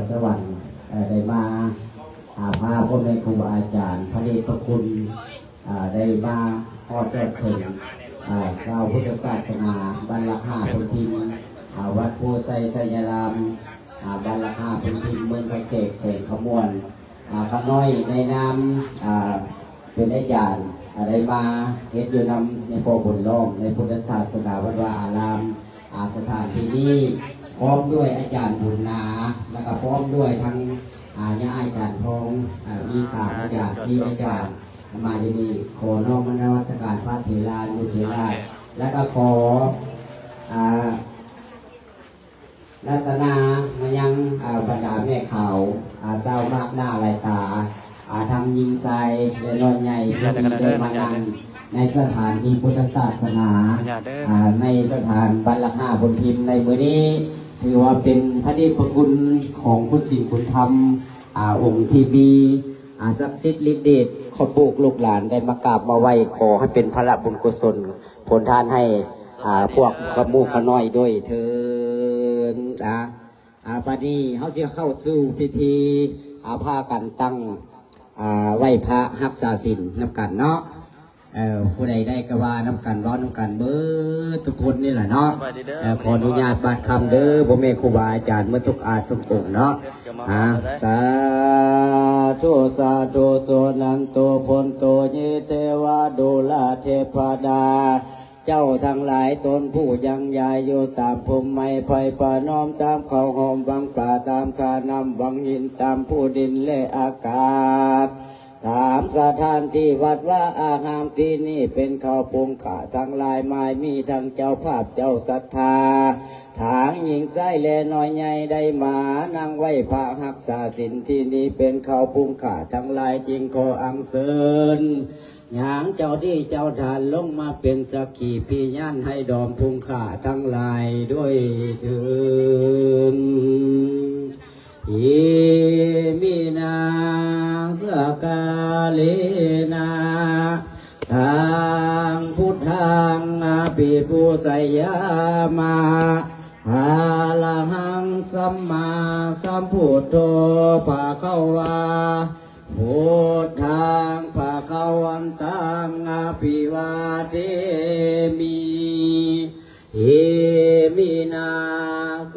ສະຫວັນ ເອີ ໄດ້ມາ ອາ ພາພໍ່ແມ່ຄູບາອາຈານ ພະເດດພະຄຸນ ອາ ໄດ້ມາຮອດຈອດເຖິງ ອາ ຊາວພຸດທະສາສະໜາ ບ້ານຫຼັກຫ້າໂພນພິມ ອາ ວັດໂພໄຊໄຊຍາລາມ ອາ ບ້ານຫຼັກຫ້າໂພນພິມ ເມືອງທ່າແຂກ ແຂວງຄຳມ່ວນ. ອາ ຂ້ານ້ອຍໃນນາມ ອາ ເປັນອາຈານ ອາ ໄດ້ມາເຮັດຢູ່ນຳໃນພໍ່ບຸນລ້ອມ ໃນພຸດທະສາສະໜາວັດວາອາລາມ ອາ ສະຖານທີ່ນີ້ ພ້ອມດ້ວຍອາຈານບຸນນາ ແລ້ວກໍພ້ອມດ້ວຍທັງ ອາ ຍາອ້າຍການທອງ ອາ ມີສາມອາຈານ ສີ່ອາຈານ ມາຢູ່ນີ້ ຂໍນ້ອມນະມັດສະການພະເຖລານຸເຖລາ ແລ້ວກໍຂໍ ອາ ລັດຕະນາມາຍັງ ອາ ບັນດາແມ່ຂາວ ອາ ຊາວມາກໜ້າຫຼາຍຕາ ອາ ທັງຍິງຊາຍ ແລະ ນ້ອຍໃຫຍ່ ຜູ້ທີ່ໄດ້ມານັ່ງໃນສະຖານທີ່ພຸດທະສາສະໜາ ອາ ໃນສະຖານບ້ານຫຼັກຫ້າໂພນພິມໃນມື້ນີ້ ຖືວ່າເປັນພະເດດພະຄຸນຂອງຄຸນສິງຄຸນທຳ ອາ ອົງທີ່ມີ ອາ ສັກສິດລິດເດດ ຂອບໂບກລູກຫຼານໄດ້ມາກາບມາໄຫວ້ ຂໍໃຫ້ເປັນພະລະບຸນກຸສົນ ຜົນທານໃຫ້ ອາ ພວກຂະໝູຂະນ້ອຍດ້ວຍເທີ້ນ. ອາ ອາ ບັດນີ້ເຮົາຊິເຂົ້າສູ່ພິທີ ອາ ພາກັນຕັ້ງ ອາ ໄຫວ້ພະຮັກສາສິນນຳກັນເນາະ. ເອີ ຜູ້ໃດໄດ້ກໍວ່ານຳກັນ ເວົ້ານຳກັນເບິດທຸກຄົນນີ້ແຫຼະເນາະ. ສະບາຍດີເດີ ເອີ ຂໍອະນຸຍາດບາດຄຳເດີ ພໍ່ແມ່ຄູບາອາຈານໝົດທຸກອາດທຸກອົງເນາະ. ອາ ສາທຸ ສາທຸ ສຸນັນໂຕ ພົນໂຕ ເຍ ເທວາ ດູລະເທພະດາ ເຈົ້າທັງຫຼາຍ ຕົນຜູ້ຍັງຍາຍຢູ່ຕາມພົມໄມ້ໄຜ່ ປະນອມຕາມເຂົາ ຫ້ອມວັງປ່າຕາມທ່ານ້ຳ ວັງຫີນຕາມພູດິນ ແລະ ອາກາດ ຕາມສະຖານທີ່ວັດວາອາຮາມ ທີ່ນີ້ເປັນເຂົາປຸງຂ້າທັງຫຼາຍ ໝາຍມີທັງເຈົ້າພາບເຈົ້າສັດທາ ທັງຍິງຊາຍ ແລະ ນ້ອຍໃຫຍ່ ໄດ້ມານັ່ງໄຫວ້ພະຮັກສາສິນທີ່ນີ້ ເປັນເຂົາປຸງຂ້າທັງຫຼາຍ ຈຶ່ງຂໍອັນເຊີນ ຍາງເຈົ້າທີ່ເຈົ້າທ່ານລົງມາເປັນສັກຂີພິຍານໃຫ້ດອມທຸງຂ້າທັງຫຼາຍດ້ວຍເທີ້ນ. ອິມິນາ ສະກາເລນະ ທັງພຸດທັງ ອະພິປູຊະຍາມະ ອະລະຫັງ ສຳມາສຳພຸດໂທ ພະຄະວາ ພຸດທັງ ພະຄະວັນຕັງ ອະພິວາເທມິ ອິມິນາ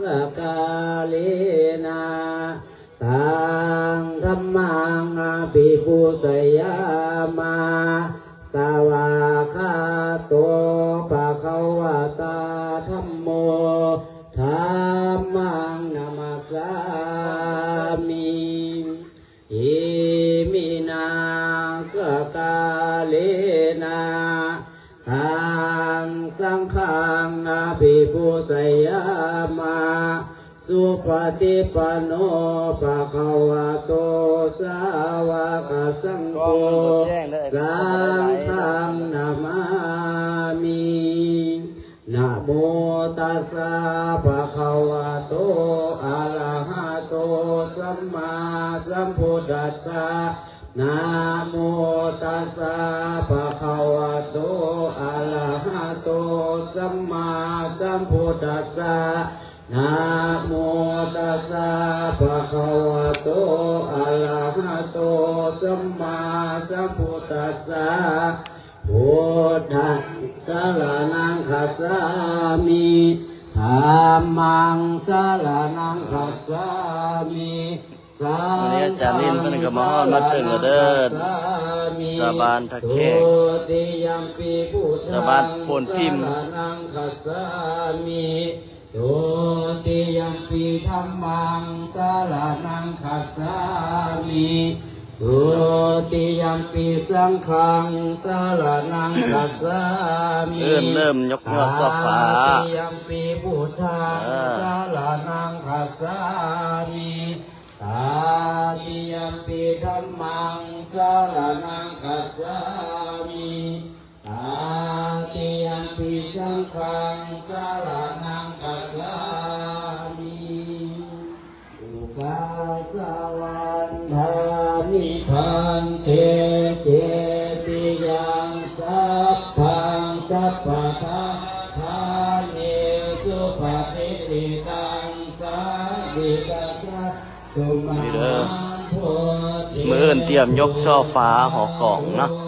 ສະກາເລນະ ຕັງ ທຳມັງ ອະພິປູຊະຍາມະ ສະວາຄາໂຕ ພະຄະວະຕາ ທຳໂມ ທຳມັງ ນະມັດສາມິ ອິມິນາ ສະກາເລນະ ຕັງ ສັງຄັງ ອະພິປູຊະຍາມະ ສຸປະຕິປັນໂນ ພະຄະວະໂຕ ສາວະກະສັງໂຄ ສັງຄັງ ນະມາມິ ນະໂມຕັດສະ ພະຄະວະໂຕ ອະລະຫະໂຕ ສຳມາສຳພຸດທັດສະ ນະໂມຕັດສະ ພະຄະວະໂຕ ອະລະຫະໂຕ ສຳມາສຳພຸດທັດສະ ນະໂມຕັດສະ ພະຄະວະໂຕ ອະລະຫະໂຕ ສຳມາສຳພຸດທັດສະ ພຸດທັງ ສະລະນັງ ຄັດສາມິ ທຳມັງ ສະລະນັງ ຄັດສາມິ ສັງຄັງ ສະລະນັງ ຄັດສາມິ ຊາວບ້ານທ່າແຂກ ທຸຕິຍັມປີ ພຸດທັງ ຊາວບ້ານໂພນພິມ ສະລະນັງ ຄັດສາມິ ທຸຕິຍັມປີ ທຳມັງ ສະລະນັງ ຄັດສາມິ ທຸຕິຍັມປີ ສັງຄັງ ສະລະນັງ ຄັດສາມິ ເອີ ເລີ່ມຍົກຍອດຊອບຟ້າ ຕະຕິຍັມປີ ພຸດທັງ ເອີ ສະລະນັງ ຄັດສາມິ ຕະຕິຍັມປີ ທຳມັງ ສະລະນັງ ຄັດສາມິ ຕະຕິຍັມປີ ສັງຄັງ ສະລະນັງ ຄັດສາມິ ອຸປະສະວັນທາມິ ພັນເຕ ເຈຕິຍັງ ສັບພັງ ສັບປະທາທານີ ສຸປະຕິດຖິຕັງ ສາວິກະສະ ນີ້ເດີ ມື້ອື່ນຕຽມຍົກຊ່ອຟ້າຫໍກອງເນາະ.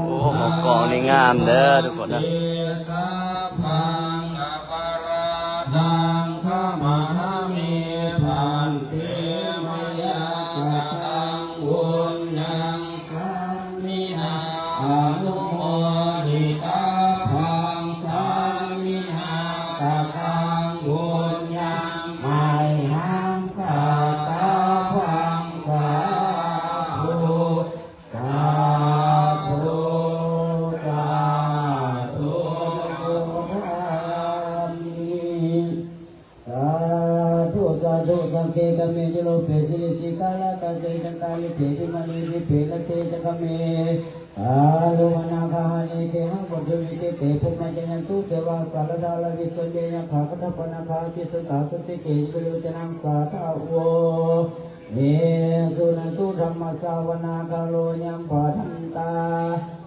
ໂອ້ ໝໍກອງນີ້ງາມເດີທຸກຄົນເດີ. ສາທຸ ສາທຸ ສາທຸ. ສາທຸ ສາທຸ. ສັກເກ ກະເມ ຈະໂລ ເປ ສິລິ ສີ ກາ ລະ ກະ ເຕ ຈັນ ຕາ ລິ ເຖ ພິມາ ນີ ດິ ເພ ລະ ເທ ຈັກ ກະ ເມ ກາ ໂລ ມະ ນາ ຄາ ຫະ ເນ ເກ ຫັງ ໂກ ເທ ວິ ເກ ເຕ ພົມ ມະ ຈາ ຍັນ ຕຸ ເທ ວາ ສາ ລະ ທາ ລະ ວິ ສະ ເຍ ຍັກ ຂາ ຄະ ທັບ ປະ ນາ ຄາ ຕິ ສະ ຕາ ສະ ຕິ ເກ ເວ ໂຣ ຈະ ນັງ ສາ ທາ ໂວ ເມ ສຸ ນັນ ຕຸ ທຳ ມະ ສາ ວະ ນາ ຄາ ໂລ ຍັງ ພະ ທັນ ຕາ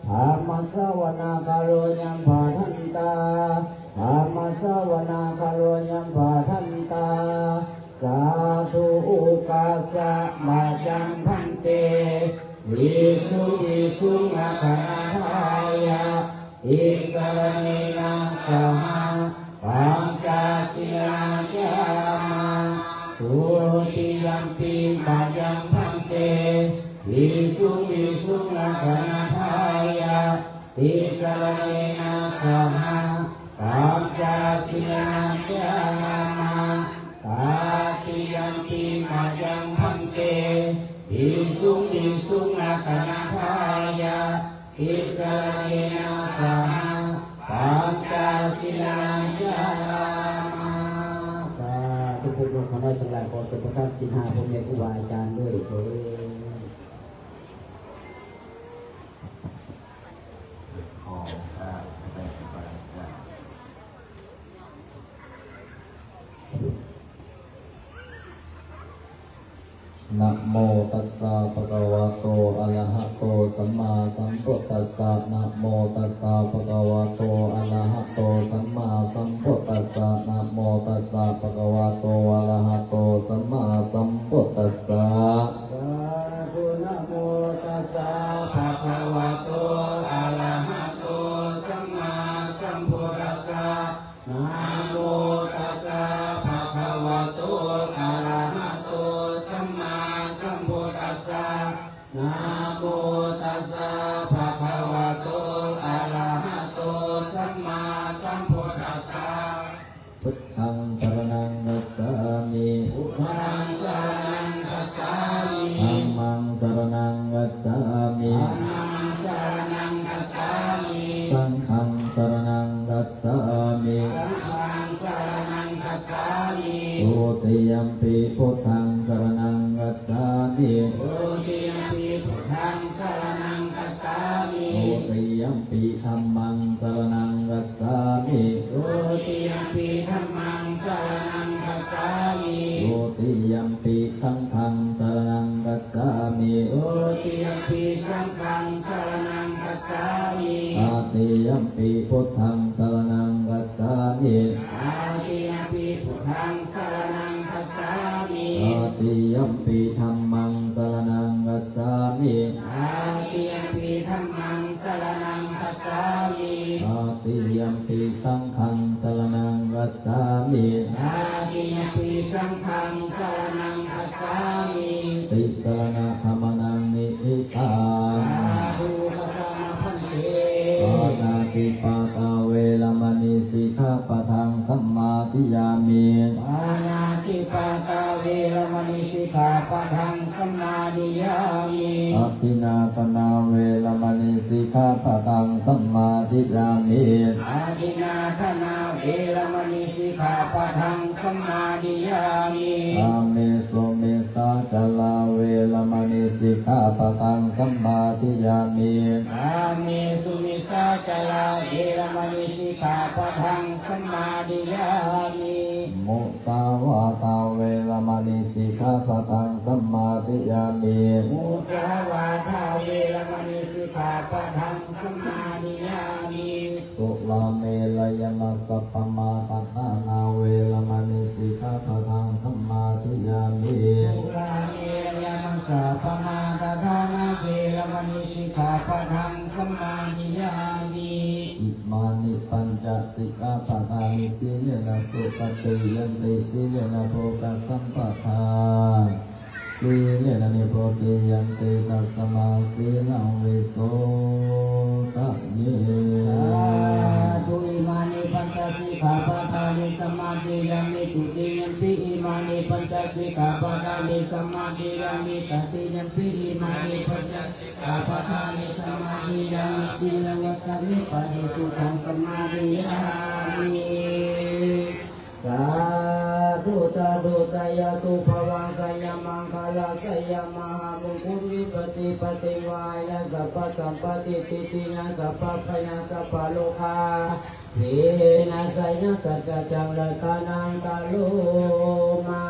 ທຳ ມະ ສາ ວະ ນາ ຄາ ໂລ ຍັງ ພະ ທັນ ຕາ ທຳ ມະ ສາ ວະ ນາ ຄາ ໂລ ຍັງ ພະ ທັນ ຕາ ສາທຸ ອຸກາສະ ມະ ຍັງ ພັນເຕ ວິສຸງ ວິສຸງ ລັກຂະນະທາຍະ ຕິ ສະລະເນນະ ສະ ຫະ ປັນຈະ ສິລາ ຍາມາ ທຸຕິຍຳປິ ມະ ຍັງ ພັນເຕ ວິສຸງ ວິສຸງ ລັກຂະນະທາຍະ ຕິ ສະລະເນນະ ສະ ຫະ ປັນຈະ ສິລາ ຍາມາ ຕະຕິຍຳປິ ມະ ຍັງ ພັນເຕ ວິສຸງ ວິສຸງ ລັກຂະນະທາຍະ ຕິ ສະລະເນນະ ສະ ຫະ ປັນຈະ ສິລາ ຍາມາ. ສາທຸ ພວກລູກຂະນ້ອຍທັງຫຼາຍ ຂໍສົມປະທານສິນຫ້າ ພໍ່ແມ່ຄູບາອາຈານດ້ວຍເທີ້ນ. ນະໂມຕັດສະ ພະຄະວະໂຕ ອະລະຫະໂຕ ສຳມາສຳພຸດທັດສະ. ນະໂມຕັດສະ ພະຄະວະໂຕ ອະລະຫະໂຕ ສຳມາສຳພຸດທັດສະ. ນະໂມຕັດສະ ພະຄະວະໂຕ ອະລະຫະໂຕ ສຳມາສຳພຸດທັດສະ. ສາທຸ ນະໂມຕັດສະ ພະຄະວະໂຕ ອະລະຫະໂຕ ສຳມາສຳພຸດທັດສະ. ນະໂມຕັດສະ ພະຄະວະໂຕ ອະລະຫະໂຕ ສຳມາສຳພຸດທັດສະ. ນະໂມຕັດສະ ພະຄະວະໂຕ ອະລະຫະໂຕ ສຳມາສຳພຸດທັດສະ. ພຸດທັງສະລະນັງກັດສາມິ ພຸດທັງສະລະນັງກັດສາມິ ທຳມັງສະລະນັງກັດສາມິ ທຳມັງສະລະນັງກັດສາມິ ສັງຄັງສະລະນັງກັດສາມິ ສັງຄັງສະລະນັງກັດສາມິ ທຸຕິຍຳປິ ພຸດທັງສະລະນັງກັດສາມິ ທຸຕິຍຳປິ ພຸດທັງສະລະນັງກັດສາມິ ທຸຕິຍຳປິ ທຳມັງສະລະນັງກັດສາມິ ທຸຕິຍຳປິ ທຳມັງສະລະນັງກັດສາມິ ທຸຕິຍຳປິ ສັງຄັງສະລະນັງກັດສາມິ ທຸຕິຍຳປິ ສັງຄັງສະລະນັງກັດສາມິ ຕະຕິຍຳປິ ພຸດທັງສະລະນັງກັດສາມິ ຕະຕິຍຳປິ ພຸດທັງສະລະນັງກັດສາມິ ຕະຕິຍຳປິ ທຳມັງສະລະນັງກັດສາມິ ຕະຕິຍຳປິ ທຳມັງສະລະນັງກັດສາມິ ຕະຕິຍຳປິ ສັງຄັງສະລະນັງກັດສາມິ ຕະຕິຍຳປິ ສັງຄັງສະລະນັງກັດສາມິ ຕິສະລະນະຄະມະນັງນິທິຕັງ ສາທຸ ພະສະມະພັນເຕ ປານາຕິປາຕາ ເວລະມະນີ ສິກຂາປະທັງ ສະມາທິຍາມິ ປານາຕິປາຕາ ເວລະມະນີ ສິກຂາປະທັງ ສະມາທິຍາມິ ອະທິນນາທານາ ເວລະມະນີ ສິກຂາປະທັງ ສະມາ ທິຍາມິ ອາທິນນາທານາ ເວລະມະນີ ສິກຂາປະທັງ ສະມາທິຍາມິ ກາເມສຸມິດສາຈາລາ ເວລະມະນີ ສິກຂາປະທັງ ສະມາທິຍາມິ ກາເມສຸມິດສາຈາລາ ເວລະມະນີ ສິກຂາປະທັງ ສະມາທິຍາມິ ມຸສາວາທາ ເວລະມະນີ ສິກຂາປະທັງ ສະມາທິຍາມິ ມຸສາວາທາ ເວລະມະນີ ສິກຂາປະທັງ ສະມາທິຍາມິ ສຸລາເມລະຍະມັດສະປະມາທະຖານາ ເວລະມະນີ ສິກຂາປະທັງ ສະມາທິຍາມິ ສຸລາເມລະຍະມັດສະປະມາທະຖານາ ເວລະມະນີ ສິກຂາປະທັງ ສະມາທິຍາມິ ອິມານິປັນຈະ ສິກຂາປະທານິ ສີເລນະສຸຂະຕິຍັນຕິ ສີເລນະໂພກະສັມປະທາ ສີເລນະນິບໂພຕິຍັນຕິ ຕັດສະມາສີລັງວິໂສທະເຍ ສາທຸ ອິມານິປັນຈະສິກຂາປະທານິ ສະມາທິຍາມິ ທຸຕິຍຳປິ ອິມານິປັນຈະສິກຂາປະທານິ ສະມາທິຍາມິ ຕະຕິຍຳປິ ອິມານິປັນຈະສິກຂາປະທານິ ສະມາທິຍາມິ ສິນນະວັດຖະມິ ປະຕິສຸດທັງ ສະມາທິຍາມິ ສາທຸ ສາທຸ ສະຍະຕຸພະວັງ ສະຍະມັງຄະລາ ສະຍະມະຫາມົງຄຸນ ວິປັດຕິປະຕິວາຫາຍະ ສັບພະສັມປະຕິ ທິຕິຍາ ສັບພະພະຍາ ສັບພະໂລຄາ ວິນາສາຍະ ສັດຈະຈັງ ລັດຕະນັງ ຄາໂລມາ.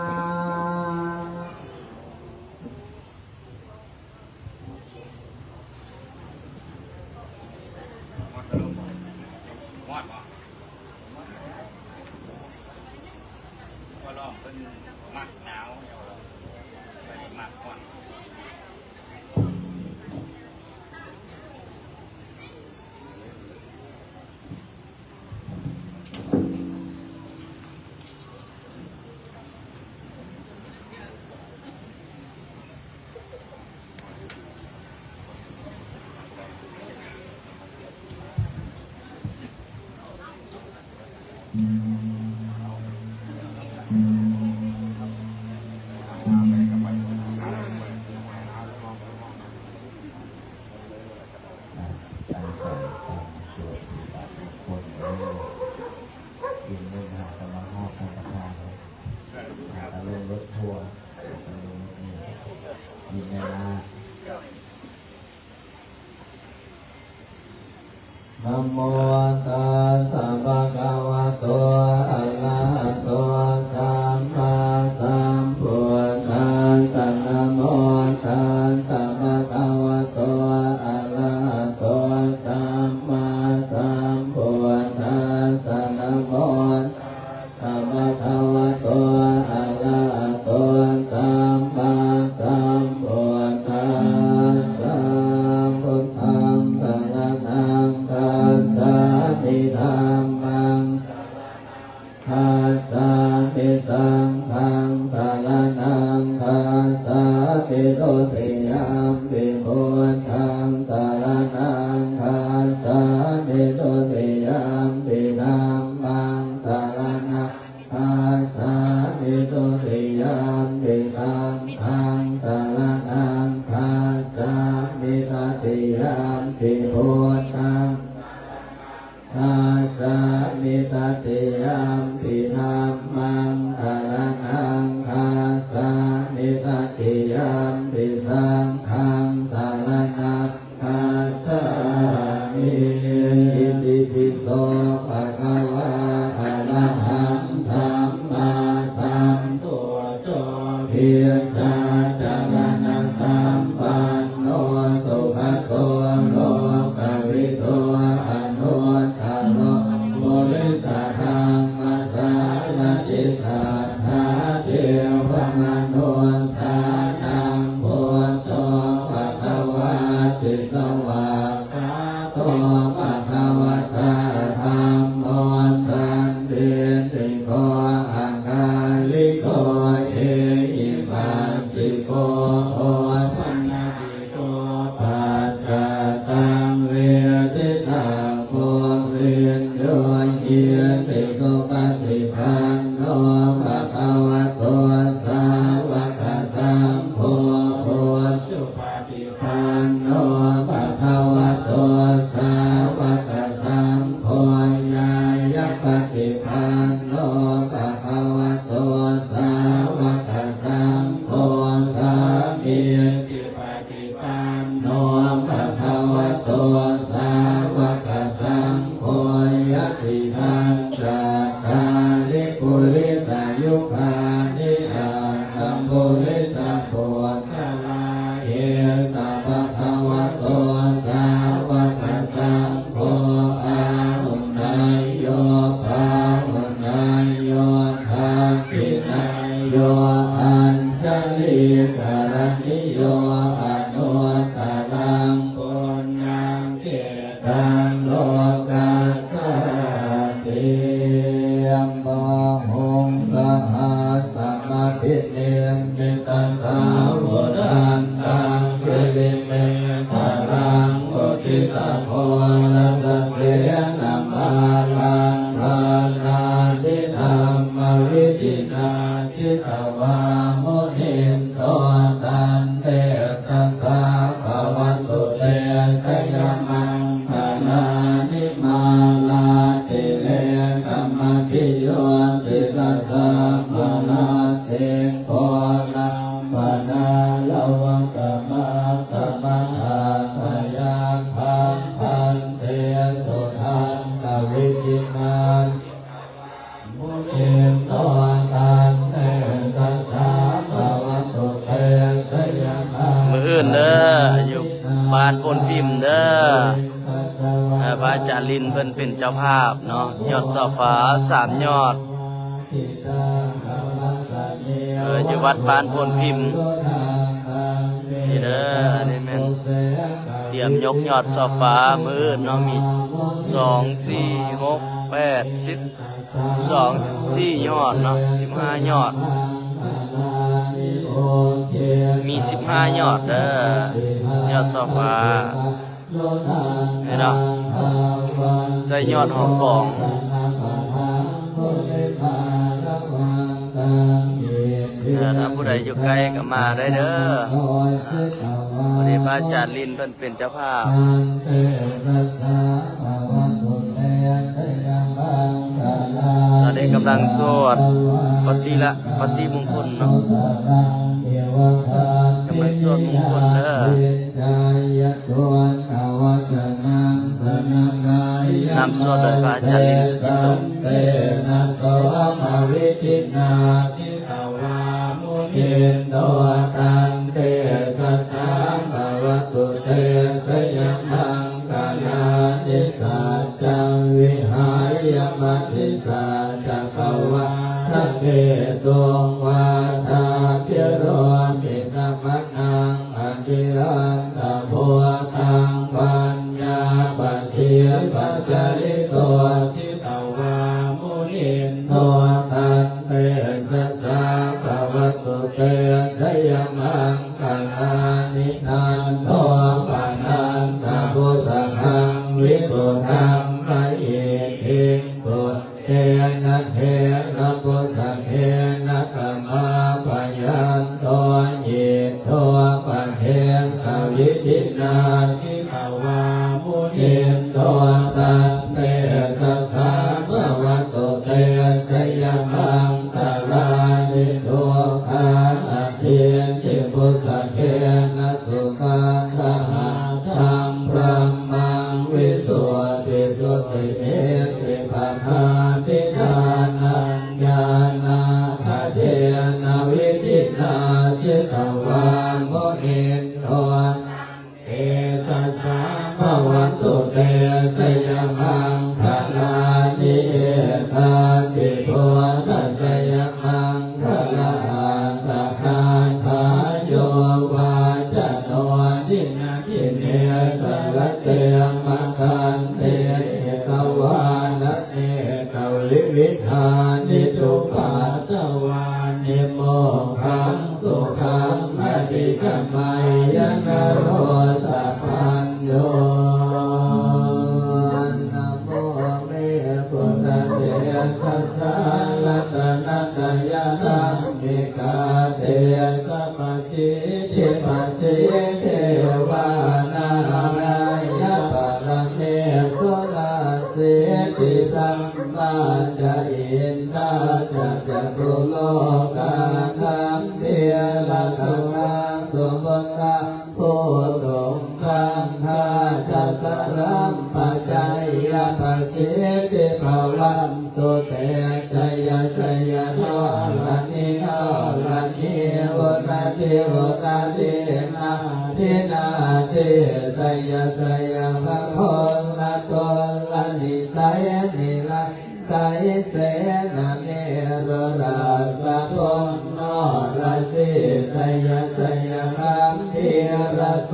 ຕັ້ງໃຈຟັງສວດທີ່ບາດທຸກຄົນເດີ ກິນເງິນຫາກະມາຮອດທາງປະທານເດີ ຫາກະລົງລົດທົວ ຫາກະລົງລົດເມ ກິນແນ່ລະ. ນະໂມຕັດສະ ພະຄະວະໂຕ ອະລະຫະໂຕ ສຳມາສຳພຸດທັດສະ ນະໂມຕັດສະ ພະຄະວະໂຕ ອະລະຫະໂຕ ສຳມາສຳພຸດທັດສະ ນະໂມ ສະ ພະຄະວະໂຕ ອະລະຫະໂຕ ສຳມາສຳພຸດທັດສະ ພຸດທັງສະລະນັງຄັດສາມິ ທຳມັງ ຄັດສາມິ ສັງຄັງສະລະນັງຄັດສາມິ ທຸຕິຍຳປິ ພຸດທັງສະລະນັງຄັດສາມິ ທຸຕິຍຳປິ ທຳມັງສະລະນັງ ຄັດສາມິ ທຸຕິຍຳປິ ສັງຄັງສະລະນັງຄັດສາມິ ຕະຕິຍຳປິ ພຸດທັງ ຄັດສາມິ ຕະຕິຍຳປິ ທຳມັງສະລະນັງຄັດສາມິ ຕະຕິຍຳປິ ສັງຄັງສະລະນັງ ຄັດສາມິ ອິຕິປິໂສ ພະຄະວາ ອະລະຫັງ ສຳມາສຳພຸດໂທ ວິດສາຈາລະນະສັມປັນໂນ ສຸຂະໂຕ ໂລກະວິທູ ອະນຸດຕະໂລ ປຸລິສະທຳມະສາລະຖິ ສັດຖາເທວະມະນຸດສານັງ ພຸດໂທ ພະຄະວາຕິ ສະຫວາກ ຂາໂຕ ພະຄະວະຕາ ທຳໂມ ສັນທິດຖິໂກ ອະກາລິໂກ ເອຫິປັດສິໂກ ໂອປະຍາກິໂກ ປັດຈະຕັງ ເວທິຕາໂກ ວິນໂຍຫິຕິ ສຸປະຕິປັນໂນ ພະຄະວະໂຕ ສາວະກະສັງໂຄ ໂອ ສຸປະຕິປັນໂນ ພະຄະວະໂຕ ສາວະກະສັ ປັນໂນ ພະຄະວະໂຕ ສາວະກະສັງໂຄ ຍະຕິທັງ ຈັດຕາລິ ປຸລິສະຍຸຄານິ ອັດຖະປຸລິສະ ປຸດ ຄະລາ ເອສະ ພະຄະວະໂຕ ສາວະກະສັງໂຄ ອາຫຸເນຍໂຍ ປາຫຸເນຍໂຍ ທັກຂິເນຍໂຍ ອັນຊະລີກະລະນິໂຍ ອະນຸດຕະລັງ ປຸນຍັງ ເຂຕັງ ໂລກັດສາຕິ ບາຫຸງ ສະຫັດສະມະພິນິມມິຕະສາວຸທັນຕັງ ກິລິເມຂະລັງ ອຸທິຕະໂຄລະສະເສນະມາລັງ ພານາຕິທຳມະວິທິນາ ສິຕະວາ ມຸນິນໂຕ ຕັນເຕຊະສາ ພະວັນຕຸເຕ ຊະຍະມັງຄະລານິ ມາລາຕິເລກະມະພິໂຍ ສິຕະສາ ພະລາຕິໂກ ລຳປະນາລະວະກະມະ ກະມະທາທະຍັງ ຄັງ ພັນເຕ ສຸທັນນະວິທິນາ ມຸນິນໂຕ ຕັນເຕຊະສາ ພະວັນຕຸເຕ ຊະຍະມັງ ມື້ອື່ນເດີ ຢູ່ບ້ານໂພນພິມເດີ ເອີ ພະອາຈານລິນເພິ່ນເປັນເຈົ້າພາບເນາະ ຍອດຊໍ່ຟ້າສາມຍອດ ເອີ ຢູ່ວັດບ້ານໂພນພິມ ນີ້ເດີ ອັນນີ້ແມ່ນຕຽມຍົກຍອດຊໍ່ຟ້າມື້ອື່ນເນາະ ມີສອງ ສີ່ ຫົກ ແປດ ສິບ ສອງ ສິບສີ່ຍອດເນາະ ສິບຫ້າຍອດ ມີສິບຫ້າຍອດເດີ ຍອດຊໍ່ຟ້າ ນີ້ເນາະ ໃສ່ຍອດຫອມປອງ ເອີ ຖ້າຜູ້ໃດຢູ່ໃກ້ກໍມາໄດ້ເດີ ພໍດີພະອາຈານລິນເພິ່ນ ເປັນເຈົ້າພາບ ຕອນນີ້ກຳລັງສວດປະຕິລະ ປະຕິມຸງຄຸນເນາະ ກຳລັງສວດມຸງຄຸນເດີ ນຳສວດໂດຍພະອາຈານລິນ ສຸຈິດໂຕ ເຕນະໂສມະວິທິນາ ສິຕະວາ ມຸນິນໂຕ ຕັນເຕຊະສາ ພະວັນຕຸເຕ ຊະຍະມັງຄະລານິ ສັດຈັງ ວິຫາຍະ ມະຕິສັດຈະກະວາ ທະເນຕຸງ ວັດຖາພິໂຣປິຕະມະນັງ ອະທິລັນຕະໂພທັງ ປັນຍາປະທີປະຈາລິໂຕ ສິຕະວາ ມຸນິນໂຕ ຕັນເຕຊະສາ ພະວັນຕຸເຕ ຊະຍະມັງຄະລານິ ນັນໂທປະນັນຕະບຸດສະຄັງ ວິປຸດທັງມະຫິດຖິງ ປຸດເທນະເທລະບຸດສະເຄນະກະມາພະຍັນໂຕ ອິດໂທປະເທສະວິທິນາ ສິຕະວາ ມຸນິນໂຕ ຕັນເຕຊະສາ ພະວັນຕຸເຕ ຊະຍະມັງຄະລານິ ທຸກຂາອະທິດຖິບຸດສະເຄນະ ສຸຂັນທະຫັດຖະ ບຣະມະງ ວິສຸດທິສຸດທິອິດທິປະທານທິທານັງ ຍານາກະເທນະວິທິນາ ສິຕະວາ ມຸນິນໂຕ ເຕຊະສາ ພະວັນຕຸເຕ ຊະຍະມັງຄະລານິ ເອຕາປິ ພຸດທະຊະຍະມັງຄະລາອັດຖະກາຖາ ໂຍວາຈະໂນ ດິນນະ ດິເນ ສະລະເຕ ມະຄັນເຕ ເອຕະວາ ລະເນ ກະວິວິທານິ ທຸປັດຕະວານິ ໂມກຂັງ ສຸຂັງ ອະທິກະໄມຍະ ນະໂຣ ສະປັນໂຍ ນະໂມ ເມ ພຸດທະເທສະສາ ລັດຕະນະຕະຍະ ທຳມິກາ ເທສະ ປະສິດທິປະສີ ເທວາ ນາຣາຍະ ປ ໂຫຕະເດນາທິນາເທ ໄຊຍະໄຊຍະພະໂຄລະໂທລະນິໄສນິລະໄສເສນະເມໂຣລາສະພົມໂນລະສີ ໄຊຍະໄຊຍະກຳພີລະໂສ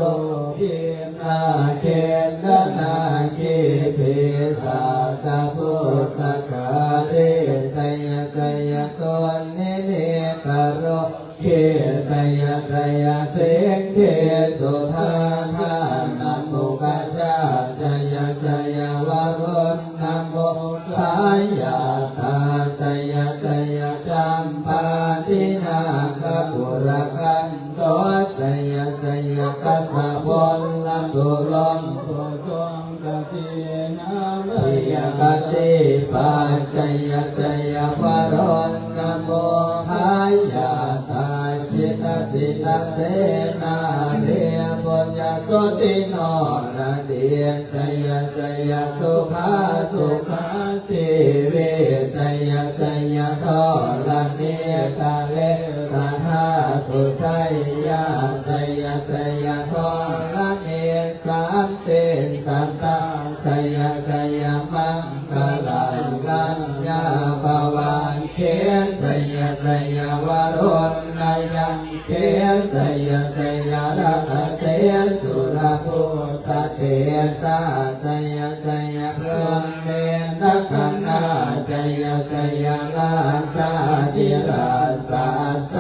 ພີນາເຄນະນາຄີພີສາຈະພຸດທະກາເຣ ໄຊຍະໄຊຍະຕຸນນິມິຕະໂຣ ເຄ ໄຊຍະໄຊຍະເສງເຄ ໂສທາທານະໂມຄະຊາ ໄຊຍະໄຊຍະວະລຸນນະໂມພາຍາທາ ໄຊຍະໄຊຍະຈຳປາທິນາຄະກຸລະຄັນໂດ ໄຊຍະໄຊຍະກັດສະໂພລະຕຸລົງໂພຊົງ ກະຕິນາໄວຍາກະຕິປາ ໄຊຍະໄຊຍະວະລຸນນະໂມພາຍາທາ ສິຕະສິຕະເສນາເຣ ປຸນຍະໂສຕິໂນລະດີ ໄຊຍະໄຊຍະສຸພາສຸຂາ ຊີວິ ໄຊຍະໄຊຍະທໍລະນີ ທະເລສະທາສຸໄຊຍາ ໄຊຍະໄຊຍະທໍລະນີ ສານຕິນສັນຕາ ໄຊຍະໄຊຍະມັງກະລັງ ລັນຍາພະວັງເຄ ໄຊຍະໄຊຍະວະລຸນນະຍັງເຄ ໄຊຍະໄຊຍະລະກະເສສຸລະພູຕະເຕຊະ ໄຊຍະໄຊຍະພຣະເມນະຄະນາ ໄຊຍະໄຊຍະລາຊາທິລາຊາໄຊ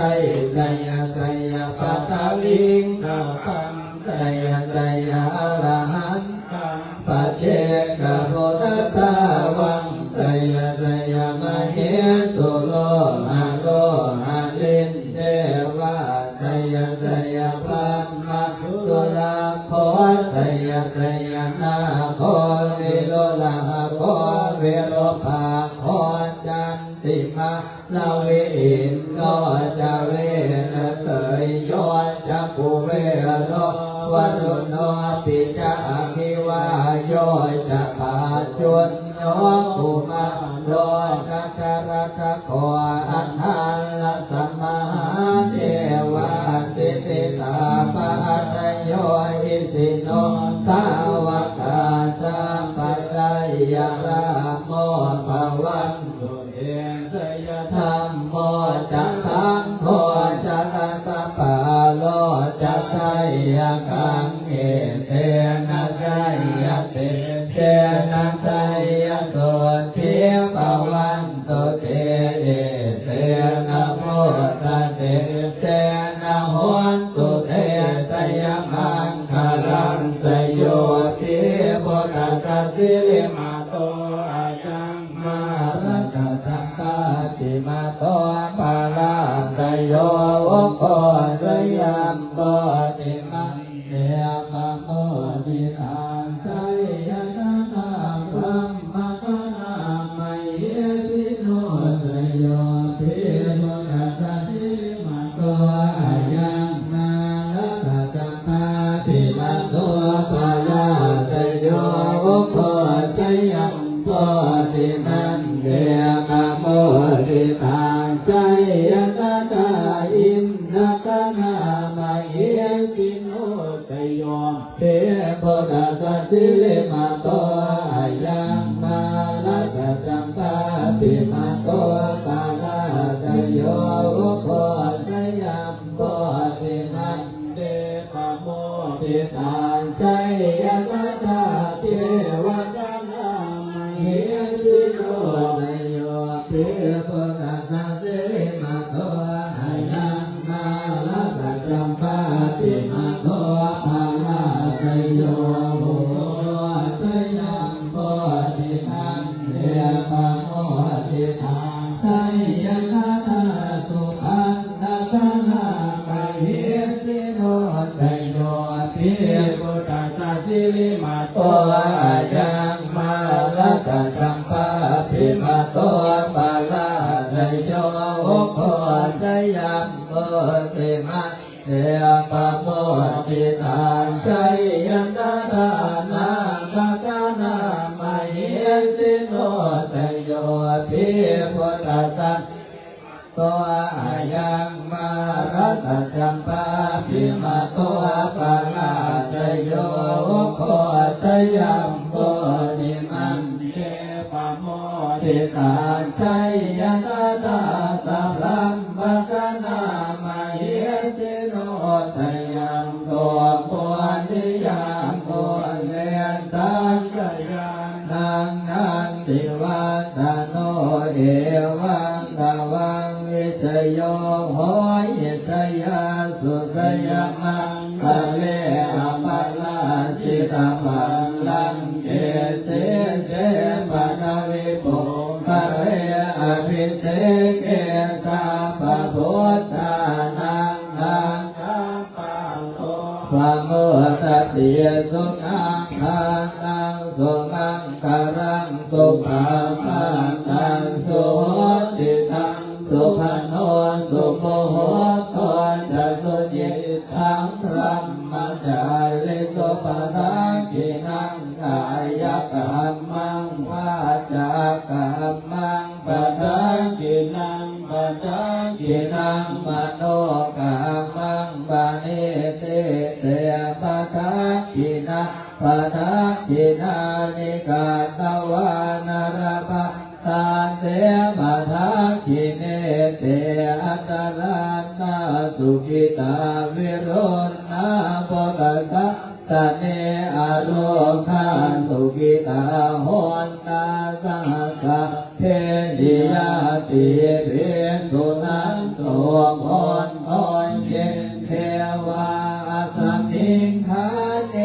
ໄຊຍະໄຊຍະປັດທະວິງຄະປັງ ໄຊຍະໄຊຍະອະລະຫັນຕັງ ປັດເຈກະພຸດທະສາວັງ ໄຊຍະໄຊຍະມະເຫສຸໂລຫະໂລຫະລິນເທວາ ໄຊຍະໄຊຍະພຣະມະສຸລາໂຄ ໄຊຍະໄຊຍະນາໂຄວິໂລລະຫະໂຄວິໂລປາໂຄຈັນຕິມາ ລະເວອິນໂນຈະເວນະເຕີຍໂຍຈະກຸເວໂລວະລຸນໂນປິຈະອະພິວາໂຍຈະປາຈຸນໂນກຸມາໂລກັດຕະຣັດຕະໂກອັນທະລະສະມະຫາເທວາສິດທິຕາປະຫັດຕະໂຍອິສິໂນສາວະກາສັບພະໄຊຍະລາໂມພະວັນ ເອ ໄຊຍະທຳໂມຈະສັງໂຄຈະ ທະສະປາໂລຈະໄຊຍະກັງ ເອເຕນະໄຊຍະເຕເຊນະໄຊຍະໂສທີພະວັນຕຸເຕ ເອເຕນະໂມຕະເຕເຊນະໂຫນຕຸເຕ ໄຊຍະມັງຄະລັງ ໄຊໂຍ ພິພຸດທະສະສິລິມະໂຕ ອາຍັງ ມາລັດຕະຈັມປາຕິມະໂຕ ປາລາໄຊໂຍ ໂອໂຄ ໄຊຍັມໂປ ຕິມັງ ເດ ປະໂມທິຕັງ ໄຊຍະຕະຖາ ບຣຳມະຄະນາ ມະເຫສິໂນ ໄຊໂຍ ພິພຸດທະສະສິລິມະໂຕ ອາຍັງ ມາລັດຕະຈັມປາຕິມະໂຕ ປາລາໄຊໂຍ ໂອໂຄ ໄຊຍະ ໂພຕິມັນເດ ປະໂມທິຕັງ ໄຊຍະຕະຖາ ອິນທະຄະນາ ມະເຫສິໂນ ໄຊໂຍ ພິພຸດທະສະສິລິມະໂຕ ອາຍັງ ມາລັດຕະຈັມປາຕິມະໂຕ ປາລາໄຊໂຍ ໂອໂຄ ໄຊຍະ ໂພຕິມັນເດ ປະໂມທິຕັງ ໄຊຍະຕະຖາ ເທວະຄະນາ ມະເຫສິໂນ ໄຊໂຍ ພິພຸດທະສະສິລິມະໂຕ ອາຍັງ ມາລັດຕະຈັມປາຕິມະໂຕ ປາລາໄຊໂຍ ໂອໂຄ ໄຊຍະ ໂພຕິມັນເດ ປະໂມທິຕັງ ໄຊຍະຕະຖາ ສຸປັນນະຄະນາ ມະເຫສິໂນ ໄຊໂຍ ພິພຸດທະສະສິລິມະໂຕ ອາຍັງ ມາລັດຕະຈັມປາຕິມະໂຕ ປາລາໄຊໂຍ ໂອໂຄ ໄຊຍະ ໂພຕິມັນ ເດ ປະໂມທິຕັງ ໄຊຍະຕະຖາ ນາຄະຄະນາ ມະເຫສິໂນ ໄຊໂຍ ພິພຸດທະສະສິລິມະໂຕ ອາຍັງ ມາລັດຕະຈັມປາ ອະພິວາໂຕ ປະລາຊະໂຍ ໂອໂຄ ຊະຍັມໂພ ນິມັນເທ ປະໂມທິຕາ ໄຊຍະຕະຖາສະ ພຣຳມະກະນາ ມະເຫສິໂນ ຊະຍັນໂຕ ໂພທິຍາ ມູລເລ ສັກກະຍານັງ ນັນທິວັດທະໂນ ເອວັງ ຕະວັງ ວິຊະໂຍ ໂຫຫິ ຊະຍາສຸ ຊະຍະມັງຄະເລ ອະປະລາຊິຕະບັນລັງເກ ສີເສ ປະທະວິປຸງຄະເລ ອະພິເສເກ ສັບພະພຸດທານັງ ອາຄາປະໂລ ປະໂມດະຕິ ສຸນັງຄານັງ ສຸມັງຄະລັງ ສຸປະພາຕັງ ສຸໂຫຕິຕັງ ສຸຂະໂນ ສຸມຸໂຫໂຕ ຈະ ສຸຍິດທັງ ບຣະມະຈາຣິສຸ ປະທັກກິນັງ ກາຍະກຳມັງ ວາຈາກຳມັງ ປະທັກກິນັງ ປະທັກກິນັງ ມະໂນກຳມັງ ປະນິທິເຕ ປະທັກກິນາ ປະທັກກິນານິ ກາຕະວານະລະພັນຕາເຕ ປະທັກກິເນເຕ ອັດຕະລານາ ສຸກິຕາ ວິລຸນນາ ໂພກະສາສະເນ ອາໂລຄາ ສຸກິຕາ ໂຫນຕາ ສະຫະສະເພ ຕິຍາຕິປິ ສຸນັນໂຕ ໂພນໂຕ ເຢ ເທວາ ອັດສະມິງຄາເນ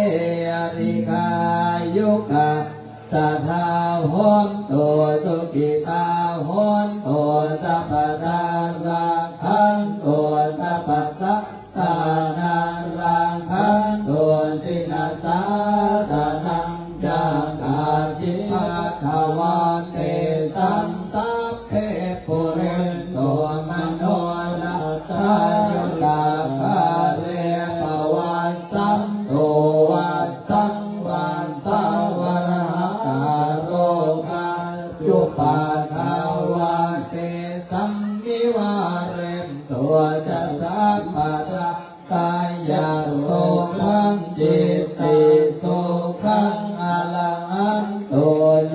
ອະລິກາຍຸກາ ສະທາ ໂຫນໂຕ ສຸກິຕາ ໂຫນໂຕ ສັບພະດາ ລັກຂັນໂຕ ສັບພະສັດຕານັງ ລັກຂັນໂຕ ສິນນະສາສະນັງ ຈັກກາຈິວັດທະວັດເຕ ສັງ ສັບເພ ປຸເຣນໂຕ ມະໂນ ລະທາ ໂຍ ຕະ ກະ ເຣ ປະ ວັດ ສັນ ໂຕ ວັດ ສັງ ວັດສາ ວະລະຫະກາໂລ ຄາ ຈຸ ປັດຖະວາ ເຕ ສັງ ນິວາເຣນໂຕ ຈະ ສັບພະດາ ກາຍະສຸຂັງ ຈິດຕິສຸຂັງ ອະລະຫັນໂຕ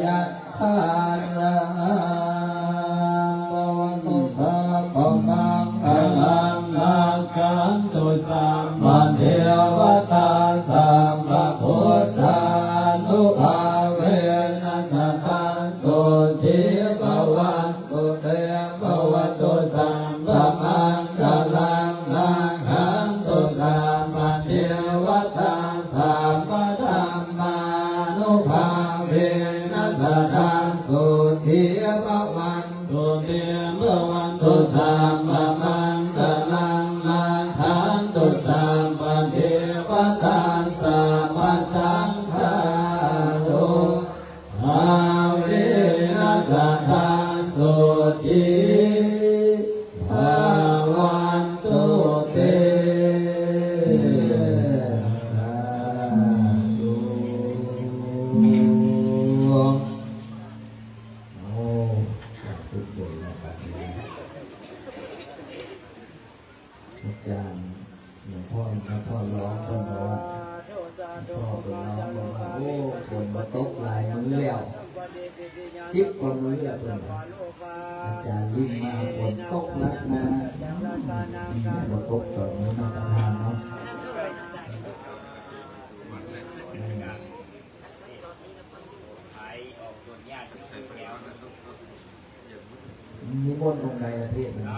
ຍະຖາ ອະລະຫັງ ພະວັນຕຸ ສັບພະມັງຄະລັງ ລັກຂັນຕຸ ສັບພະເທວະຕາ ສັບພະພຸດທານຸພາເວນະ ສະດາ ໂສທີ ພະວັນຕຸ ເຕ ພະວັນຕຸ ສັບພະມັງຄະລັງ ລັກຂັນຕຸ ສັບພະເທວະຕາ ສັບພະທຳມານຸພາເວນະ ສະດາ ໂສທີ ພະວັນ ຕຸ ເຕ ພະວັນຕຸ ສັບພະມັງຄະລັງ ລັກຂັນຕຸ ສັບພະເທວະຕາ ສັບພະສັງຄານຸພາເວນະ ສະດາ ໂສທີ ພະວັນຕຸ ເຕ ສາທຸ. ໂອ້ ສາທຸບຸນແລ້ວບັດນີ້ ອາຈານ ຫຼວງພໍ່ ຫຼວງພໍ່ລອງເພິ່ນບອກວ່າ ຫຼວງພໍ່ເພິ່ນລອງບອກວ່າ ໂອ້ ຝົນບໍ່ຕົກຫຼາຍມື້ແລ້ວ ສິບກວ່າມື້ແລ້ວເພິ່ນວ່າ ອາຈານລິງມາ ຝົນຕົກໜັກໜາ ດີນະ ບໍ່ຕົກຕອນນີ້ເນາະ ປະທານເນາະ. ນິມົນອົງໃດລະເທດນະ?